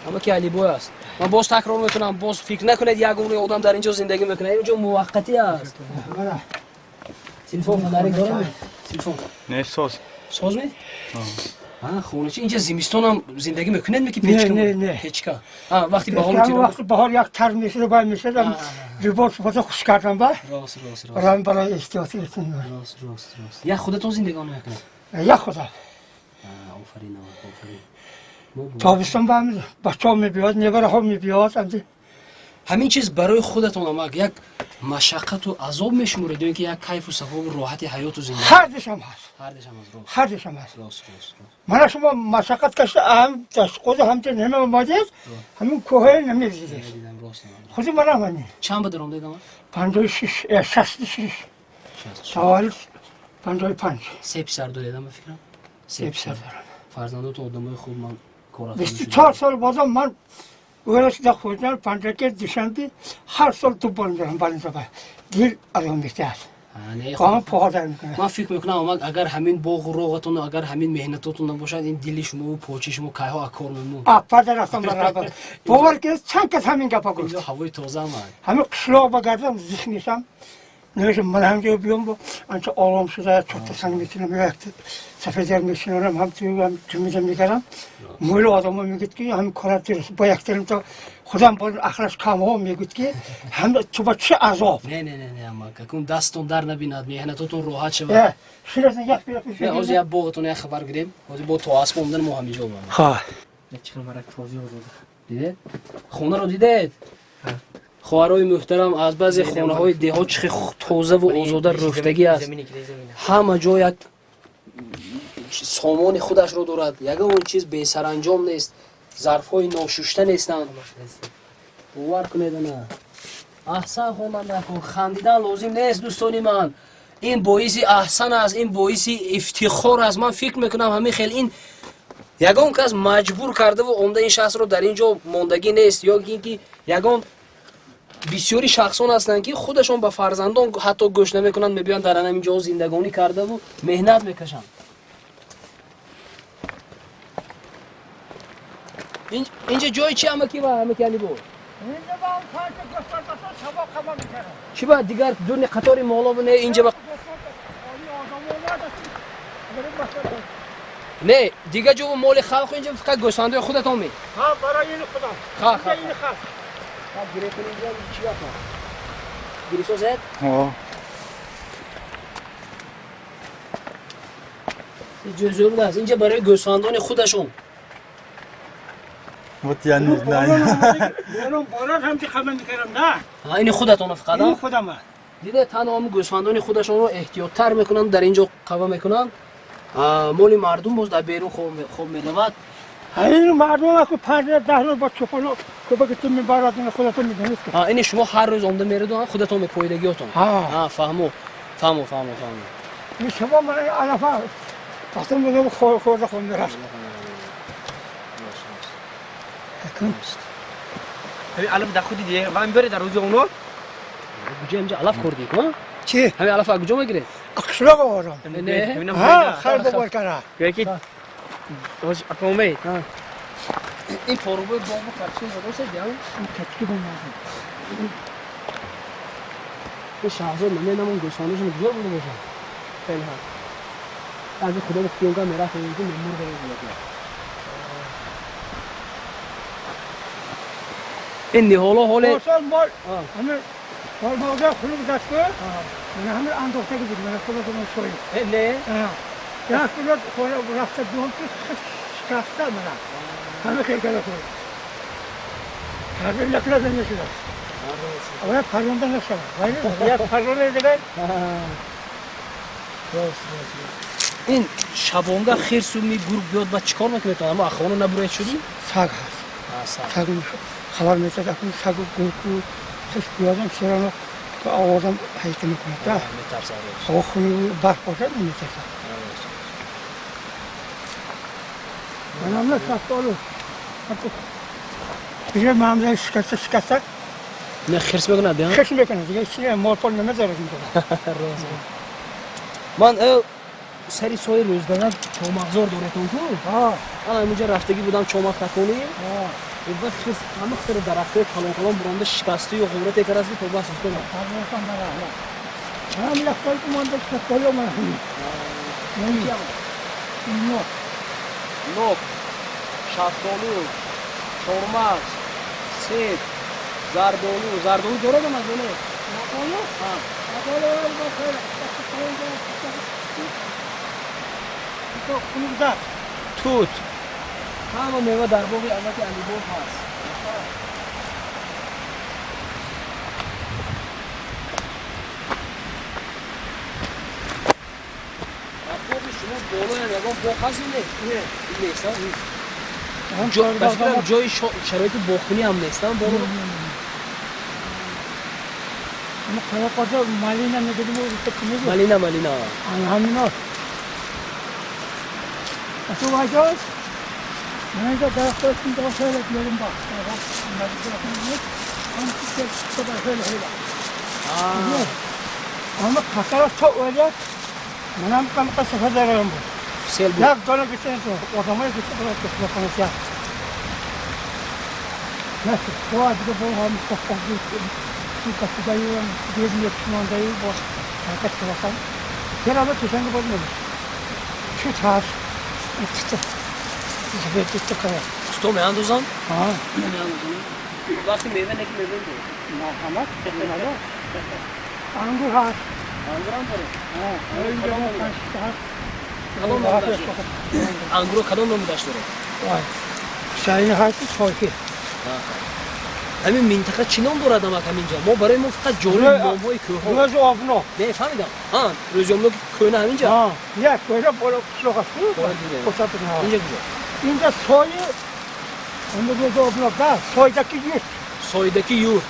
амаки Алибой аст. Ман боз такрор мекунам, боз фикр накунед, як умри одам дар ин ҷо зиндагӣ мекунад. Ин ҷо муваққатӣ аст. Телефон фонарик дорам, телефон. Не, соз. Соз ме? Хонача инҷа зимистонам зиндагӣ мекунед ки печка? Не, не. Печка вақти баҳор? Вақти баҳор як тар мешуд, бай мешуд, либос худо хуш кардам ба. Рост, рост, рост. Барои барои эҳтиёт. Рост, рост, рост. Як худатон зиндагонӣ мекунед? Як худам. Офарин, офарин. Тобистон ба бачаҳо мебиёд, небараҳо мебиёд. Ҳамин чиз барои худатон, амак, як машаққату азоб мешуморед ё ин ки як кайфу сафову роҳати ҳаёту зиндагӣ? Ҳардушам ҳаст. Ҳардушам ҳаст, рост. Ҳардушам ҳаст. Рост, рост, рост. Мана шумо машаққат кашида ҳам дастқоду ҳамча намеомадед, ҳамин кӯҳое намедидед. Дидам, рост. Худи манам ҳамин. Чанд ба даромадед, амак? 56, 66. Таваллуд 55. Се писар доред, ама фикрам? Се писар дорам. Фарзандотон одамои хуб, ман кор. 24 сол бозам ман ӯрашида хӯрдан Панҷаке, Душанбе ҳар сол ду бор мерам балинзаба, дил аром метиҳад, поҳодар мекунад. Ман фикр мекунам, амак, агар ҳамин боғу роғатон, агар ҳамин меҳнатотон набошад, ин дили шумову почи шумо кайҳо акор мемонд. Падаратон барабар, бовар кунед, чанд кас ҳамин гапа гуфт. Ҳавои тоза, амак. Ҳамин қишлоқ ба гардам, зих мешам. Намешам ман ҳамҷо биём бо анча ором шуда чорта санг мекунам, як сафедер мешинонам, ҳам ту ҳам тумида мекардам. Мӯйли одамо мегӯд ки ҳамин кора дуруст бо яктерим то худам боз ақлаш камҳо мегӯд ки ҳам ту ба чӣ азоб. Не, не, не, не, амак, акун дастон дар набинад, меҳнатотон роҳат шавад. Ширасна як Не, ҳозир як боғатон як хабар гирем. Ҳозир бо то асп омадан мо ҳаминҷо омадем. Ха. Дидед? Хонаро дидед? Хоҳарои муҳтарам, аз баъзе хонаҳои деҳот чӣ хел тозаву озода рӯфтагӣ аст. Ҳама ҷо як сомони худашро дорад, ягон чиз бесаранҷом нест, зарфҳои ношушта нестанд. Бовар кунед, ана аҳсан хонанда. Хандидан лозим нест, дӯстони ман, ин боиси аҳсан аст, ин боиси ифтихор аст. Ман фикр мекунам, ҳамин хел ин ягон кас маҷбур кардаву омда ин шахсро дар ин ҷо мондагӣ нест, ё ин ки ягон бисёри шахсон ҳастанд, ки худашон ба фарзандон ҳатто гӯш намекунанд, мебиёнд дар ҳамин ҷо зиндагонӣ кардаву меҳнат мекашанд. Инҷа ҷои чи, амаки ва амаки Алибо? Чӣ ба дигар дуни қатори моло не, инҷа ба не, дигар ҷо моли халқ, инҷа фақат гӯсфандои худатон ме? Барои ини худам. Ха, ха. Ини халқ. Чӣ гап, гирисозед? Ҷӯзӯр аст инҷа барои гӯсфандони худашон. Вот я не знаю. Борон борон ҳамчи қама мекардам да. Ини худатона фақат? Ини худама. Дида, танҳо ҳам гӯсфандони худашонро эҳтиёттар мекунанд, дар ин ҷо қава мекунанд, моли мардум боз дар берун хоб меравад. Ин мардум аку 5-10 рӯз бо чӯпоно кӯбаки ту мебарад, худатон медонед. Ини шумо ҳар рӯз омда мераду худатон мепоидагиётон? Фаҳмо, фаҳмо, фаҳмо, фаҳмо. Ин шумо ман алафа вақте мегӯям хӯрда хоб мерафт. Ҳамин алаф дар худи деҳ ва мебаред дар рӯзи оно? Куҷо инҷа алаф хӯрдӣ? Чӣ? Ҳамин алаф аз куҷо мегиред? Қишлоқ овардам. Не. Хар бобор кара. Ки акомед. Ин порубои боғу качки задоса диам? Качки бомадам. Ин шаҳзод намедонам гӯсфандашон куҷо буда бошад. Хеле ҳам. Аз худо хиёнга мерафтем, ки мурғ мебуд. Ин ниҳоло ҳоле Сол мол ҳамин мол боғда хунук дастку. Ман ҳамин андохтаги буд, ман худатон шоҳид. Не. Як рӯз хона рафта дидам, ки шикаста мана. Ҳамин хел кара хӯрд. Тағйир накунад намешудад. Аввал парронда нашавад. Як парронда дигар. Ин шабонга хирсу ми гург биёд, ба чӣ кор мекунед? Ама хона набуроед шудӣ? Саг ҳаст. Саг хабар метад, акун сагу гургу хирс биёдам, серано овозам ҳайта мекунад. Метарсад. Ҳаво хунук барф бошад, наметарсад. Манамла шафтолу. Биҷа мамза шикаста шикаста. Не, хирс мекунад, я? Хирс мекунад, дига чи мол пол намезарад мекунад. Ман сари сои рӯзгана чомағзор доретон ку? Ана ҳаминҷа рафтагӣ будам чомақ таконӣ. Ва хирс ҳама хатари дарахтҳои калон калон буронда шикастаю ғурате кард, ки то бас уфтодам. Ҳам лахтои монда шафтолу ман. Нок. Нок, шафтолу, чормағз, себ, зардолу. Зардолу дорад ам аз не? Зардолу? Зардолу тут ҳама мева дар боғи амаки Алибоб ҳаст. Дар боғи шумо болоям ягон боғ ҳаст ё не? Нест. Ба фикрам, ҷои шароити боғкунӣ ҳам нестам боло. Малина мегирим. Малина, малина. Ҳамино. Ту вайҷост? Ман инҷо дарахтҳои тундаро хеле биёрем, бақ. Хеле хеле. Ама қасара то ояд, манам қамқа сафар дарам буд. Сел буд. Як дона гирифтан одамое гирифта бурад қишлоқхона як. Нашуд. Бояд дига бо ҳам Су капидаи без мекшмондаи боз ҳаракат кардасан. Ҳама тушанги боз мебошад. Чут ҳаст. Сафед тута кара. Усто меандозанд? Ҳа. Вақти мева неки мева дорад. Марҳамат. Ангур ҳаст. Ангурам доред? Ҳа. Инҷо мо панҷ ҳаст. Кадом номдаш дорад? Ангуро кадом номдаш дорад? Вай. Ҳусайни ҳаст, Сойфи. Ҳамин минтақа чӣ ном дорад амак ҳаминҷа? Мо барои мо фақат ҷолиб номҳои кӯҳҳо. Рӯзи обно. Не, фаҳмидам. Ҳа, рӯзи обно ки кӯҳна ҳаминҷа? Ҳа, як кӯҳна боло қишлоқ аст. Боло дидем. Қусат. Инҷа куҷо? Инҷа сои онда рӯзи обно да сойдаки юрт. Сойдаки юрт.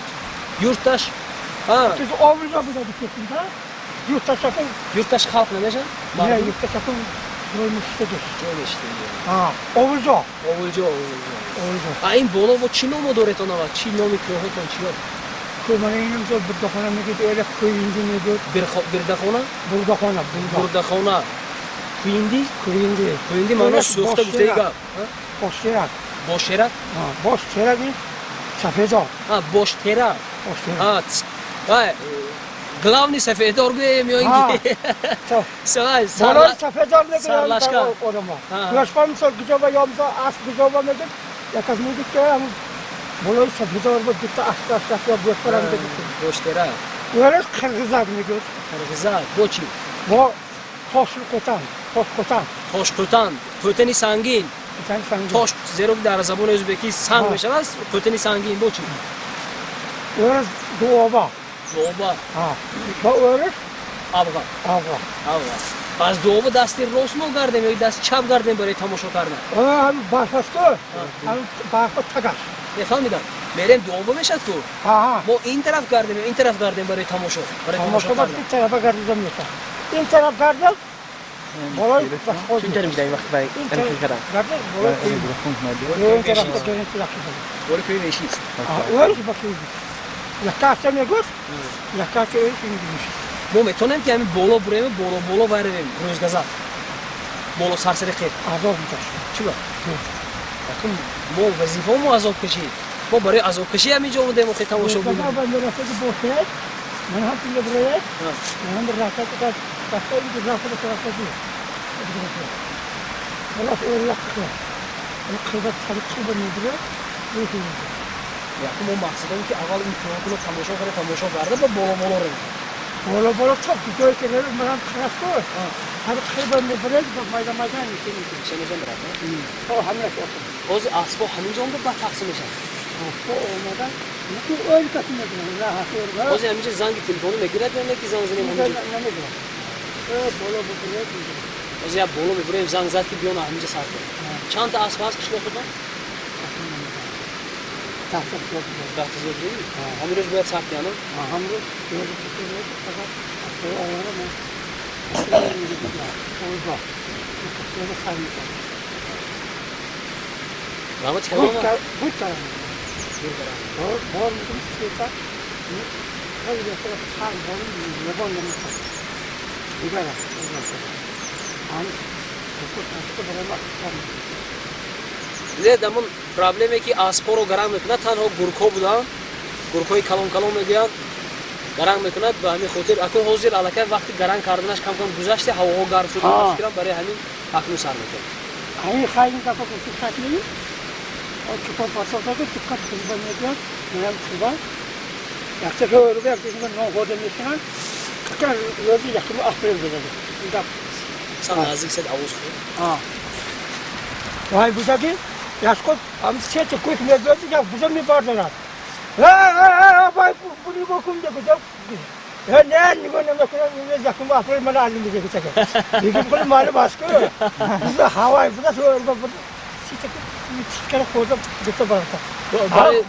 Юрташ? Ҳа. Чиз овулҷо будади кетинда. Юрташакун. Юрташ халқ намешавад? Не, юрташакун ҷой мешиштагиш. Ҷой мешиштагиш. Ҳа, овулҷо. Овулҷо, овулҷо. Овулҷо. А ин боло бо чӣ номо доред он аввал? Чӣ номи кӯҳотон чиё? Кӯ мана инам зо бурдахона мегӯяд, эла кӯинди мегӯяд. Бирдахона? Бурдахона, бурда. Бурдахона. Кӯинди? Кӯинди. Кӯинди маъно сӯхта гуфтаи гап. Боштерак. Бошерак? Ҳа, боштерак ин сафедор. Ҳа, боштерак. Боштерак. Ҳа, вай, главный сафедор гӯем ё ин ки болои сафедор мегӯянд сарлашкар. одамо. Гӯшпа мисол гиҷоба ё мисол асп гиҷоба мегӯяд, як аз мегӯяд ки ҳамун болои сафедор бо дута асп даштаст ё гӯшпара мегӯяд. Боштерак. Ӯраш қирғизак мегӯяд. Қирғизак бо чӣ? Бо тошқӯтан, тошқӯтан. Тошқӯтан, қӯтани сангин. Қӯтани сангин. Тош, зеро ки дар забони ӯзбекӣ санг мешавад, қӯтани сангин бо чӣ? Ӯраш дуоба. Дуоба. Ҳа. Ба ӯраш Авға. Авға. Авға. Пас дуоба дасти рост мо гардем ё дасти чап гардем барои тамошо кардан? Ҳам барф аст ку, ҳам барф тагаш. Мефаҳмидам. Мерем дуоба мешавад ку? Ҳа. Мо ин тараф гардем ё ин тараф гардем барои тамошо? Барои тамошо Тамошо ба кардан. ду тарафа гардида мешавад. Ин тараф гардад, болои восход. Чун ҷарим ин вақт вай Ин ин тараф кардам. гардад, болои кӯҳ. Ин тарафта гардад, яхши. Бори кӯи мешист. Ӯриш ба кӯҳ. Яккаста мегӯфт, яккаста ӯриш ин мешид. Мо метавонем ки ҳамин боло бурем, боло боло вайравем, рӯзгазак. Боло сарсари қир. Азоб мекашид. Чӣ ба? Акун мо вазифамо азоб кашид. Мо барои азобкашӣ ҳамин ҷо омадем охи тамошо бинем. Ба мерафтаги бошед, ман ҳам тинга бурояд, ман ҳам рафта рафта рафта рафта. Халос ӯр як қир. Қирба сари қирба мебурад, Якум мо мақсадам ки аввал ин кӯҳотро тамошо карда, тамошо карда ба боло боло равем. Боло боло то ҷое ки рав, ман ҳам қир аст ку, сари қирба мебурад, ба майда майда мешавад. Мешан бирад. То ҳаминаш осон. Ҳозир аспо ҳамин ҷо омада баъд тақсим мешавад. Аспо омада, ки ӯр каси мебурад, на ҳаст ӯр. Ҳозир ҳаминҷо занги телефонӣ мегирад ё не ки занг занем ҳаминҷо? Намегирад. Боло бубурад. Ҳозир як боло мебурем, занг зад ки биён ҳаминҷо сар кунем. Чанд та асп ҳаст қишлоқатон? 10 та зиёд. 10 та зиёд. Ҳамин рӯз бояд сар кунам? Ҳамин рӯз фақат аспои овора ман ойгоҳ сар мешавад. Раҳмати калом. Буд карам. Бор мекунӣ сета, хеле сар борим лебон намешавад. Дигар аст. Ҳамин барои ма сар мешавад. Дидед, ҳамон проблеме ки аспҳоро гаранг мекунад, танҳо гургҳо буданд, гургҳои калон калон мегӯянд, гаранг мекунад. Ба ҳамин хотир акун ҳозир аллакай вақти гаранг карданаш кам кам гузаште, ҳавоҳо гарм шуд, фикрам барои ҳамин акнун сар мекунад. Ҳамин хайни гапа гуфти хатми, чупон пасофаку диққат хизба мегӯяд, меям хизба. Якта рӯ як дигар нон хӯрда мешинанд. Кака рӯзи 1 апрел будаги. Ин гап. Сан наздик сед овоз хӯрд. Вай будаги, яшқо ҳам сета кӯх мегӯяд, як буза мебардорад. Вай нигоҳ кун мегӯяд. Не, нигоҳ намекунам, имрӯз 1 апрел мана алим мегӯяд. Дигар хули маълум аст ку. Буза ҳавай буда, сета тискара хӯрда гуфта барата.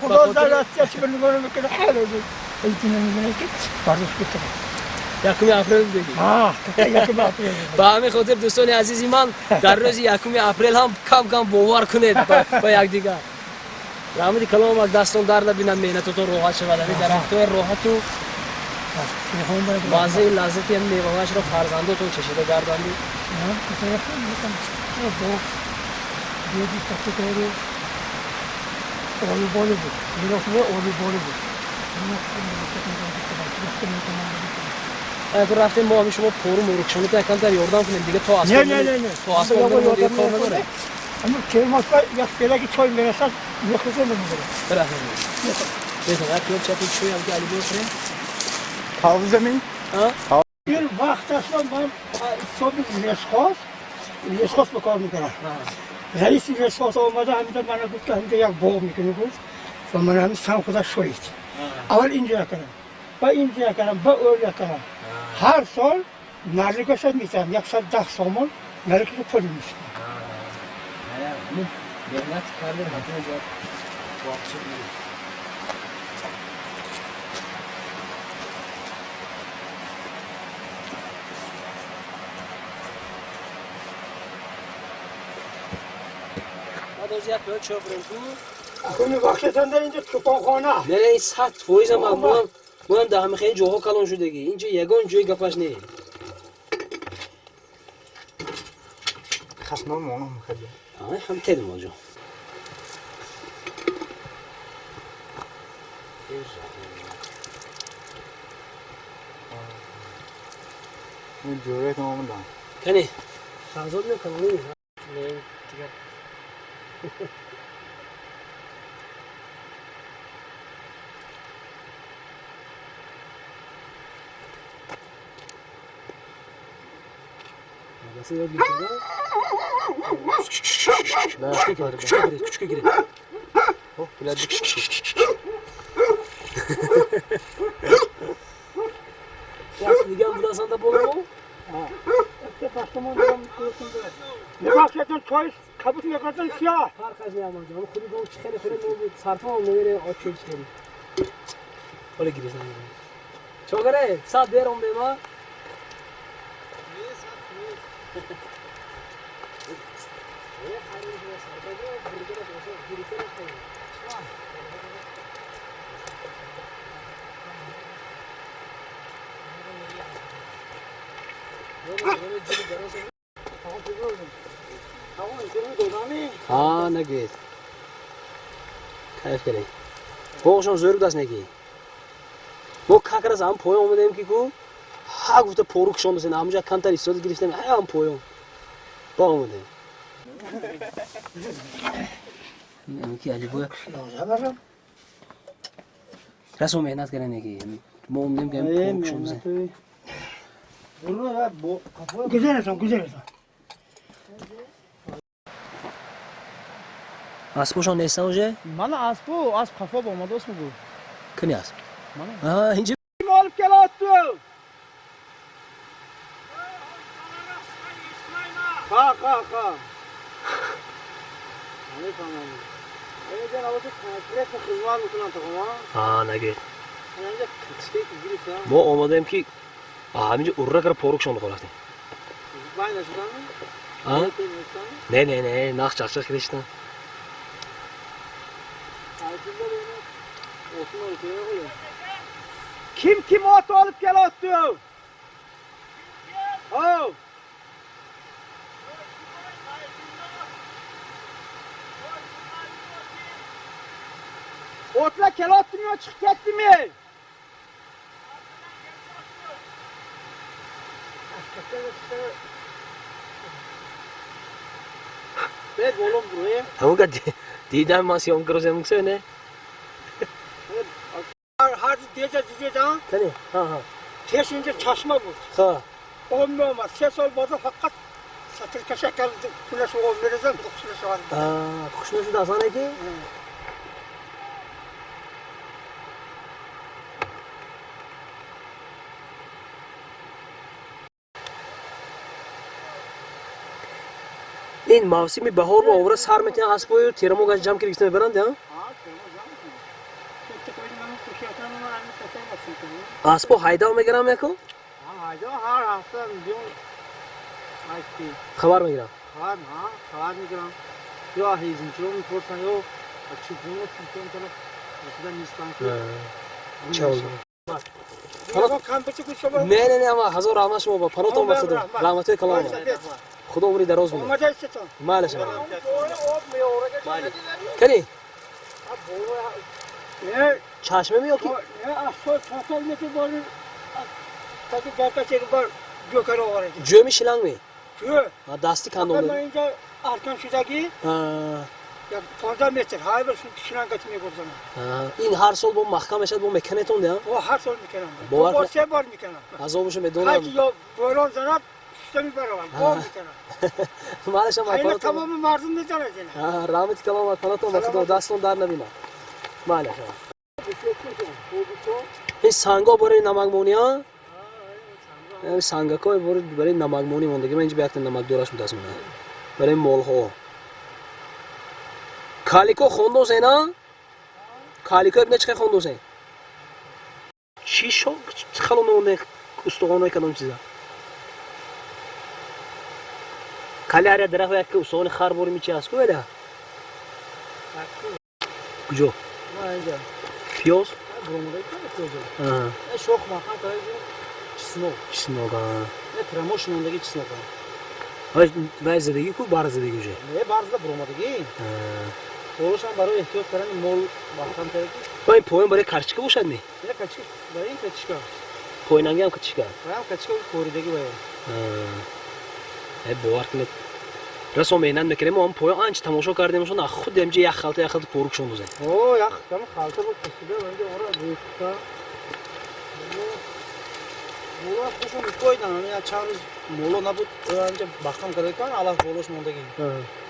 Худо занад, чӣ нигоҳ намекунад, ки бардошт гуфта. 1 апрел будеги? 1 апрел. Ба ҳамин хотир, дӯстони азизи ман, дар рӯзи 1 апрел ҳам кам кам бовар кунед ба якдигар. Раҳмати калом, дастон дард набинад, меҳнатотон роҳат шавад. Ҳамин дарахтои роҳату маззаи лаззати ҳамин меваҳояшро фарзандотон чашида гарданду. Олуболу буд. Олуболу буд. Агар рафтем мо ҳамин шумо пору мурукшонита якамтар ёрдам кунем, дига то Не, не, не, не. то асбоб дига кор надорем. Аммо кермосба як пиёлаги чой мерасад, мехӯрем мебарем. Бирахем. Бетон, як пиёл чапи чой ам ки Алибой хӯрем. Пауза ми? Ин вақт аст, ман ҳисоби лесхоз ба кор мекунам. Раиси лесхоз омада ҳаминҷо мана гуфт, ки ҳаминҷо як боғ мекунем, гуфт, ва ман ҳамин сам худа шоид. Аввал инҷо кардам, ба инҷо кардам, ба ӯря кардам. Ҳар сол наликаша метиҳам, 110 сомон наликаша пул мешавад. Меҳнат кардем, ҳатман бояд воқеъ шуд. Баъд оз як пиёл чой хӯрем ку? Акуни вақтатонда инҷо чӯпонхона. Не, не, 100% ам моам дар ҳамин хеле ҷоҳо калон шудагӣ. Инҷо ягон ҷои гапаш не. Хасмон монам хеле. Ай, ҳам тедим оҷо. Ин ҷӯре тамом дам. Кани, Шаҳзод мекунам, не? Не, дигар. Мадраса ёд гирифтед, а? Кучка гиред, кучка гиред. О, блядь. Як дигар будасан да боло? Мебахшедон, чой кабуд мекардон сиёҳ. Фарқаш не, амаҷон. Худи гов чи хеле хӯред, мо сарфа намерем, очӯ чи хеле. Ҳоло гирез намерем. Чогаре, сад бером бема? А, нагӯед. Кайф кардем. Боғшон зӯр будаст неки. Мо как раз ҳам поён омадем ки ку ҳа гуфта пору кушондасен, ҳамунҷа камтар истода гирифтем, ҳам поён. Ба омадем. Ки Алибоя расо меҳнат кардем неки. Мо омадем ки пору кушондасен. Гузаретон, гузаретон. Аспошон нестан уже? Мана аспу, асп қафо омадааст мегӯ. Кани асп? Аҳа, инҷа Olib kelyapti. Ha, ha, ha. Намефаҳмам. Инҷа навоти конкретно хизмат мекунанд то А, нагӯед. Инҷа качке гирифтам. Мо омадаем ки ҳаминҷо урра кара пору кушонда рафтем. Бай нашудами? А? Не, не, не, нах чақчақ кириштан. Kim kim ot olib kelyapti? Ho. Otlar kelyaptimi yo chiqib ketdimi? Бек олом буроем. Ҳамон дидам ман съёмка розем ксе не? Ҳар деза дидедан Кани? Ҳа, ҳа. пеш инҷо чашма буд. Ҳа. Об меомад. 3 сол бозо фақат сатркаша кард, пулаш об мерезам, хушна шавад. А, хушна шуда асан ки? Ин мавсими баҳор мо овра сар метиҳан аспою терамо гаш ҷамъ гирифта мебаранд, а? Аспо ҳайдав мегирам яко? Ҳар ҳафта мебиён Хабар мегирам. Хабар мегирам. Ё ҳезимчиро мепурсанд, ё чӯпоно чӯпон тараф расида нестанд ки. Чао. Не, не, не, ама ҳазор раҳмат шумо ба панотон ба худо. Раҳматҳои калон. Худо умри дароз бидад. Майла шава. Майли. Кани? Чашма ми ёки? Ҷӯми шиланг ми? Дасти кандом. 15 метр ҳай ба шиланг мегузарам. Ин ҳар сол бо маҳкам мешавад, бо меканетон, да? Бо ҳар сол меканам. Бо се бор меканам. Азобашо медонам. Ё борон занад, шута мебаравам, бо меканам. Малашам. Айна тамоми мардум медонад ина. Раҳмати калом ва панатон ба Худо, дастон дар набинад. Малашам. Ин санго бораи намакмонӣ, а? Сангакҳои барои намакмонӣ мондагӣ. Ман инҷа ба якта намакдораш мутаассифона. Барои молҳо. Калико хондозен, а? Калико ибна чӣ хондозен? Чӣ шо хало монде устухонои кадом чиза? Кали ҳар як дарахт як устухони хар бори мичи аст ку эда? Куҷо? Пиёз? Шох маҳкам карда чеснок. Чеснок, а. Тирамо шинондаги чеснок. Вай задагӣ ку бар задагӣ уже? Не, бар зада буромадагӣ. Болошам барои эҳтиёт кардани мол маҳкам карда. Вай поён барои карчика бошад ми? Не, качка, барои ин качка. Поинанги ҳам качка. Вай качка коридагӣ вай. Э, бовар кунед. Расо меҳнат мекунем, мо ҳам поён анча тамошо кардем, шон худ ҳамҷа як халта, як халта порук шон дозем. О, як кам халта буд кашида, ванҷа ора рехта. Боло хушон мекоидан, я чанд рӯз моло набуд, анҷа маҳкам карда кан, алаф болош мондагӣ.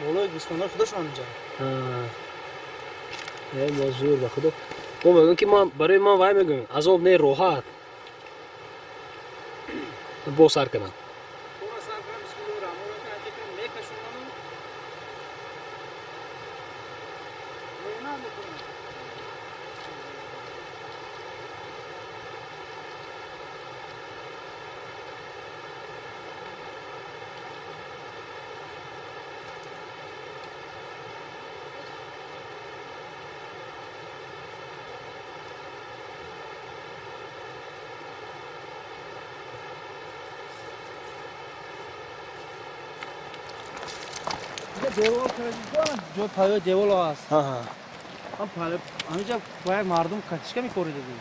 Болои гӯсфандои худашон инҷа. Э, мо зур ба Худо. Мо мегӯем ки ман барои ман вай мегӯем, азоб не, роҳат. Бо сар кардам. Девол ҷои паёи девол аст. Ҳаминҷа бояд мардум катишка мекоридаги.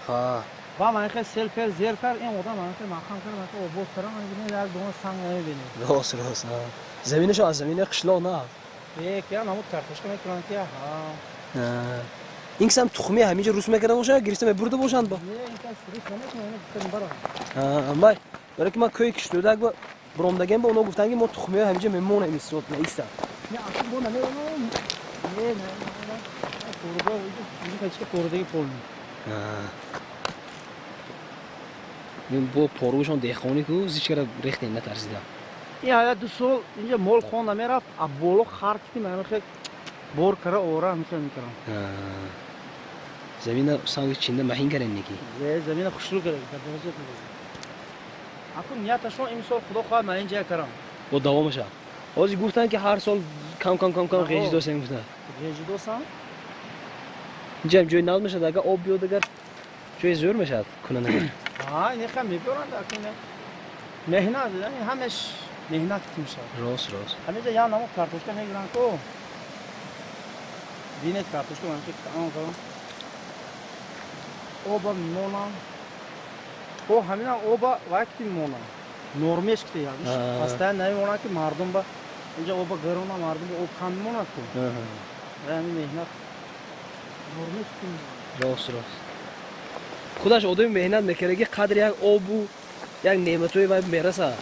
Ба ман хел сел пер зер кард, ин одам ман хел маҳкам кард, ман хел обоз кардам, ман як дона санг намебинем. Рост, рост. Заминашо аз замини қишлоқ на. Е, ки намуд картошка мекунанд ки. Ин кисам тухми ҳаминҷа рус мекарда бошанд, гирифта мебурда бошанд ба? Не, ин кас рус намекунад, ин гуфта мебаранд. Май, барои ки ман кӯи киштӯдак ба буромдагем, ба онҳо гуфтанд ки мо тухмиҳои ҳаминҷа мемонем, истод наистад. Не, асло бо намемонам. Не, не, не. Порга, инҷа качка пордаги полни. Ин бо поргушон деҳқонӣ ку зичкара рехтем, натарсидам. Ин ҳая 2 сол инҷа мол хон намерафт, а боло хар ки ман хел бор кара ора ҳамин мекардам. Замина санги чинда маҳин карен неки? Не, замина хушрӯ карда, дараҷа карда. Акун нияташон имсол Худо хоҳад ман инҷа карам. Бо давомаша. Ҳозир гуфтанд ки ҳар сол кам кам кам кам ғежидосем гуфтанд. Ғежидосам? Инҷа ҷои нав мешавад, агар об биёд, агар ҷои зӯр мешавад кунанд. Ҳа, ин хам мебаранд, акун меҳнат, яъне ҳамаш меҳнат ки мешавад. Рост, рост. Ҳаминҷа як намуд картошка мегиранд ку. Бинед картошка ман ки тамом кардам. Оба мемонам. О, ҳаминам оба вақти мемонам. Нормеш ки як. Постоянно намемонад ки мардум ба инҷа оба гарона, мардум об кам мемонад ку. Ҳамин меҳнат нормеш ки. Рост, рост. Худаш одами меҳнат мекардаги қадри як обу як неъматҳои вай мерасад.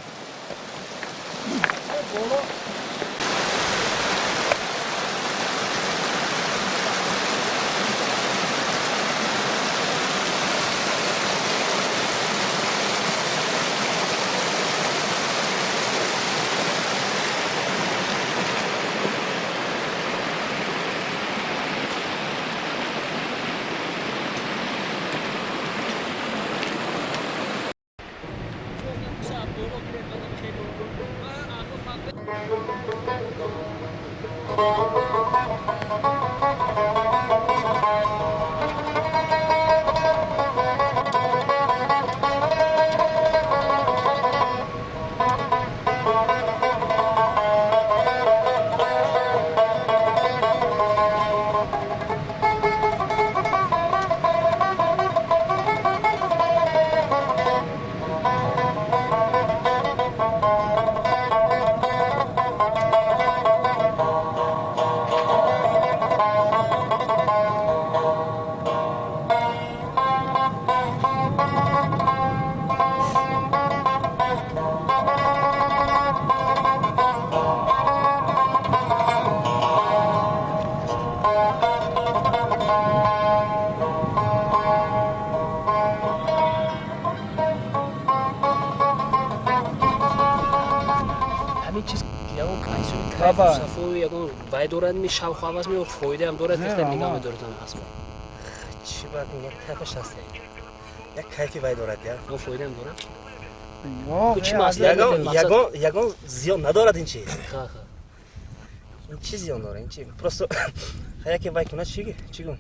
Кайфу сафою ягон вай дорад ми, шавқу ҳавас ми, фоидаам дорад, ки нигоҳ медоред аспа? Чӣ бояд, як кайфаш ҳаст, як кайфи вай дорад, я. Ягон фоидаам дорад? Чӣ маслиҳат? Ягон зиён надорад ин чиз. Ин чӣ зиён дорад ин чи? Просто яке вай кунад, чӣ гум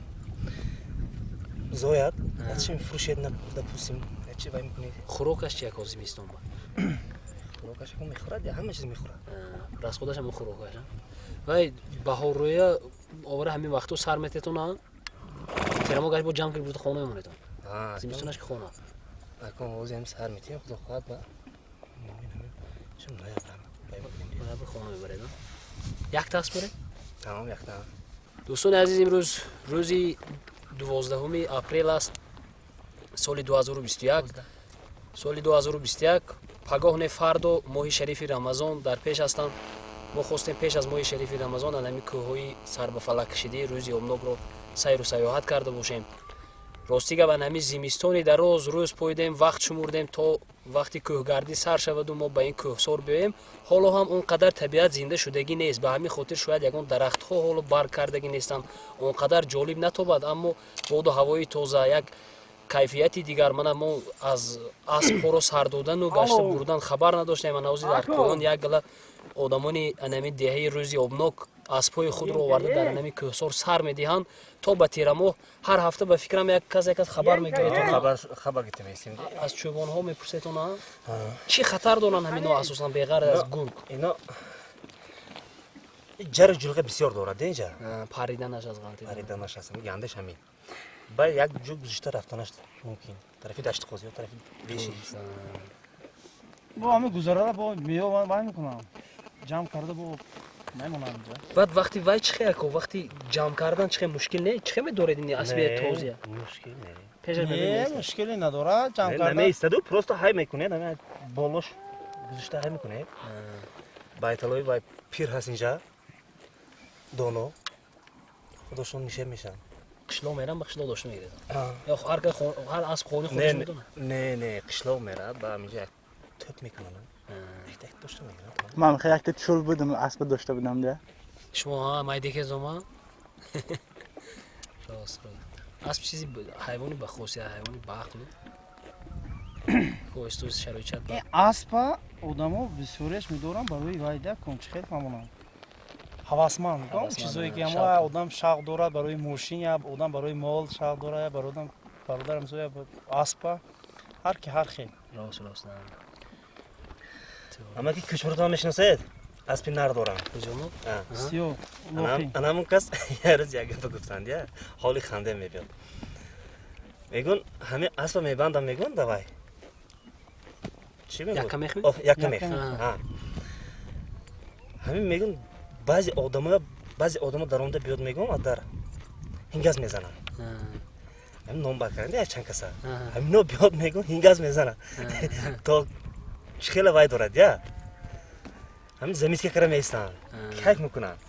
зояд, чим фурӯшед, допустим, чи вай мекунед. Хӯрокаш чи яко зимистон ба? Хӯрокаш мехӯрад, ҳама чиз мехӯрад. Расходаш ҳам хӯрокаш. Вай баҳоррӯя овара ҳамин вақту сар мететона, терамо гашт бо ҷамъ кир бурда хона мемонетон. Зимистонаш ки хона. Акон ҳозир ҳам сар метиҳем, худо хоҳад, ба ноябр хона мебаред. Якта асп доред? Тамом, якта. Дӯстони азиз, имрӯз рӯзи 12 апрел аст, соли 2021. Соли 2021, пагоҳ не, фардо моҳи шарифи Рамазон дар пеш ҳастанд. Мо хостем пеш аз моҳи шарифи Рамазон анами кӯҳҳои сарбафалаккашидаи Рӯзи Обнокро сайру саёҳат карда бошем. Рости гап, анами зимистони дароз рӯз пойдем, вақт шумурдем, то вақти кӯҳгардӣ сар шаваду мо ба ин кӯҳсор биёем. Ҳоло ҳам он қадар табиат зинда шудагӣ нест, ба ҳамин хотир шояд ягон дарахтҳо ҳоло барг кардагӣ нестанд, он қадар ҷолиб натобад, аммо боду ҳавои тоза, як кайфияти дигар. Мана мо аз аспҳоро сар додану гашта бурдан хабар надоштем. Ана ҳозир дар поён як гала одамони анами деҳаи Рӯзи Обнок аспҳои худро оварда дар анами кӯҳсор сар медиҳанд то ба тирамоҳ. Ҳар ҳафта ба фикрам як кас, як кас хабар мегиред. Аз чӯбонҳо мепурсетона, чӣ хатар доранд ҳамино асосан, беғайр аз гург? Ино ҷару ҷулға бисёр дорад инҷа. Париданаш аз ғалти. Париданаш аст, гандаш ҳамин. Ба як ҷо гузишта рафтанаш мумкин. Тарафи Дашти Қози ё тарафи Беши. Бо ҳамин гузарара бо меё вай мекунам. Ҷамъ карда бо мемонам инҷа. Баъд вақти вай чӣ хел ко, вақти ҷамъ кардан чӣ хел мушкил не? Чӣ хел медоред ин асби тозия? Мушкил не. Пешаш не, мушкиле надорад ҷамъ кардан. Намеистаду, просто ҳай мекунед, ҳамин болош гузишта ҳай мекунед. Байталои вай пир ҳаст инҷа. Доно. Худошон нише мешаванд. Қишлоқ мерам, ба қишлоқ дошта мегиред. Ё ҳар асп хони худаш медонад? Не, не, қишлоқ мерад, ба ҳаминҷа як тӯп мекунанд. Як дошта мегирад. Ман хеле якта чул будам, асп дошта будам, да. Шумо ҳа майдеке зома? Рост, рост. Асп чизи ҳайвони ба хосият, ҳайвони ба ақл. Коисту шароитчат. Аспа одамо бисёреш медоранд барои вайда кун, чӣ хел фаҳмонам. Ҳавасманд, чизое ки ҳамо одам шавқ дорад барои мошин, я одам барои мол шавқ дорад, я барои одам бародарам я аспа, ҳар ки ҳар хел. Рост, рост. Аммо ки кӯчмуртон мешиносед, аспи нар дорам. Сиё. Анамон кас як рӯз як гапа гуфтанд, я ҳоли ханде мебиёд. Мегӯн ҳамин аспа мебандам, мегӯн давай. Чӣ мегӯ? Якка мех? Якка мех. Ҳамин мегӯн баъзе одамо даромада биёд, мегӯм, а дар ҳингаз мезананд. Ҳамин ном бар карда як чанд каса. Ҳамино биёд, мегӯн, ҳингаз мезананд. То чӣ хеле вай дорад, я? Ҳамин замиска кара меистанд. Кайф мекунанд.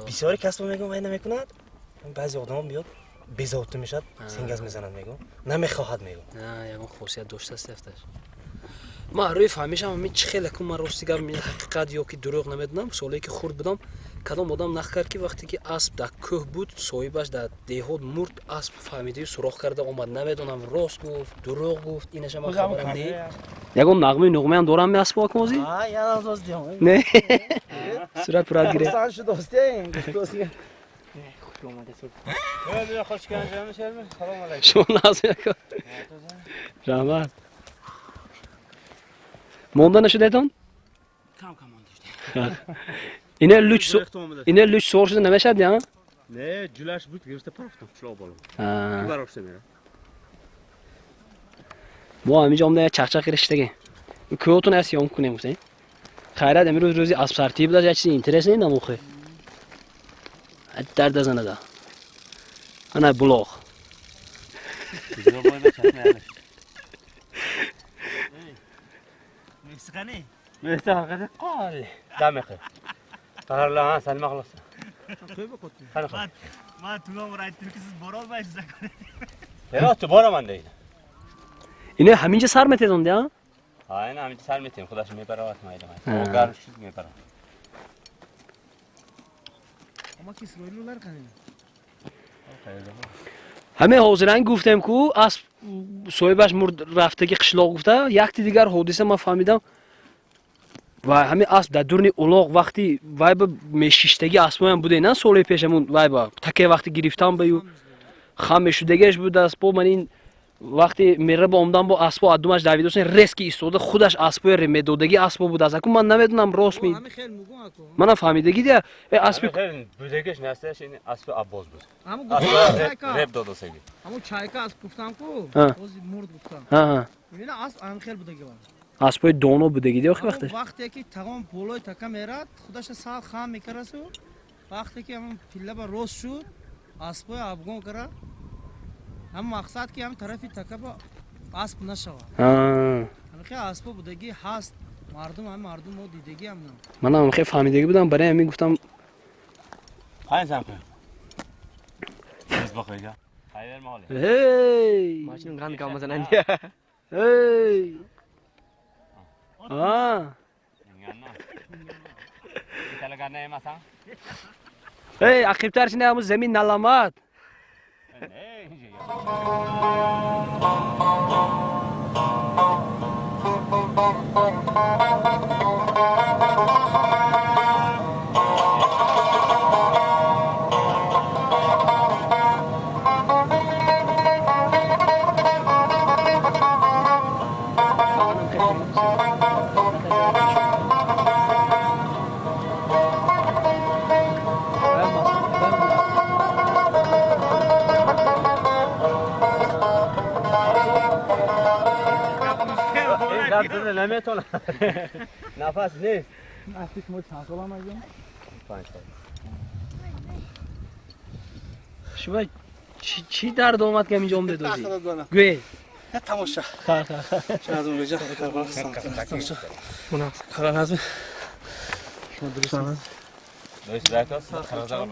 Бисёри касбо мегӯм вай намекунад. Баъзе одамо биёд безовта мешавад, ҳингаз мезанад, мегӯм. Намехоҳад, мегӯм. Ягон хосият доштааст яфташ. Ман рӯи фаҳмишам ҳамин чӣ хеле кун, ман рости гап, ҳақиқат ё ки дурӯғ намедонам. Соле ки хурд будам, кадом одам нақл кард, ки вақте ки асп дар кӯҳ буд, соҳибаш дар деҳот мурд, асп фаҳмидаю суроғ карда омад. Намедонам, рост гуфт, дурӯғ гуфт, инаша ман хабарам не. Ягон нағмаи нуғмаам дорам ми аспо акмозӣ? Не, сурат пурат гире. Шумо нағз, раҳмат. Монда нашудетон? Ине луч, ине луч сор шуда намешад, я? Не, ҷулаш буд, гирифта парафтам қишлоқ боло. Барошта мера. Мо ҳаминҷо омада чақчақ кириштаги. Кӯҳотон аст съёмка кунем гуфтем. Хайрат, имрӯз рӯзи аспсартӣ будаш, як чизи интересный намухе. Дарда занада. Ана булоғ. Мексикани? Мексикани қол. Дамехе. Qarla, salma xilosda. Qanaqa? Man tuman aytdim ki, siz borolmaysiz. Yo'q, boraman deydi. Ине ҳаминҷа сар метедонд, я? Ha, ина ҳаминҷа сар метем, худаш мебаравад, майда майда. Гарм шуд, мебарад. Ҳамин ҳозиранг гуфтем, ку асп соҳибаш мурд, рафтаги қишлоқ гуфта. Якти дигар ҳодиса ман фаҳмидам ва ҳамин асп дар дурни улоқ вақти вайба мешиштаги аспоям буде на, соли пеш ҳамун вайба таке вақти гирифтан баю хам мешудагиаш буд аспо. Ман ин вақти мераба омдан бо аспо аддумаш давидосын, резки истода, худаш аспои медодаги аспо буд. Аку ман намедонам, рост ми, манам фаҳмидагӣ дия аспи будагиш насташ, ин аспи Аббос буд. Реп додасаги. Ҳамун чайка асп гуфтам ку, ози мурд гуфтам. Ина асп ам хел будаги. Аспои доно будаги ди охи вақташ. Вақте ки тагом болои така мерад, худаша сал хам мекарасу, вақте ки ҳамун пилла ба рост шуд, аспои абгон кара. Ҳам мақсад ки ҳам тарафи така ба асп нашавад. Ҳамин аспо будаги ҳаст, мардум, ҳам мардум мо дидагӣ ҳам. Манам хеле фаҳмидагӣ будам, барои ҳамин гуфтам. Панҷ зан кун. Бахайга. Хайр мали. Эй! Машин ганд гам мезананд. Эй! А! Эй, ақибтар шина, ҳамун замин наламад. Наметонам. Нафас нест. Асли шумо чанд сола мегӯям? 5 сол. Шумо чӣ дард омад, ки ҳаминҷо омде додӣ? Гӯе. Тамоша. Ха ха. Шуназм рӯҷа. Караназм. Шумо дуруст. Дӯст зайкас.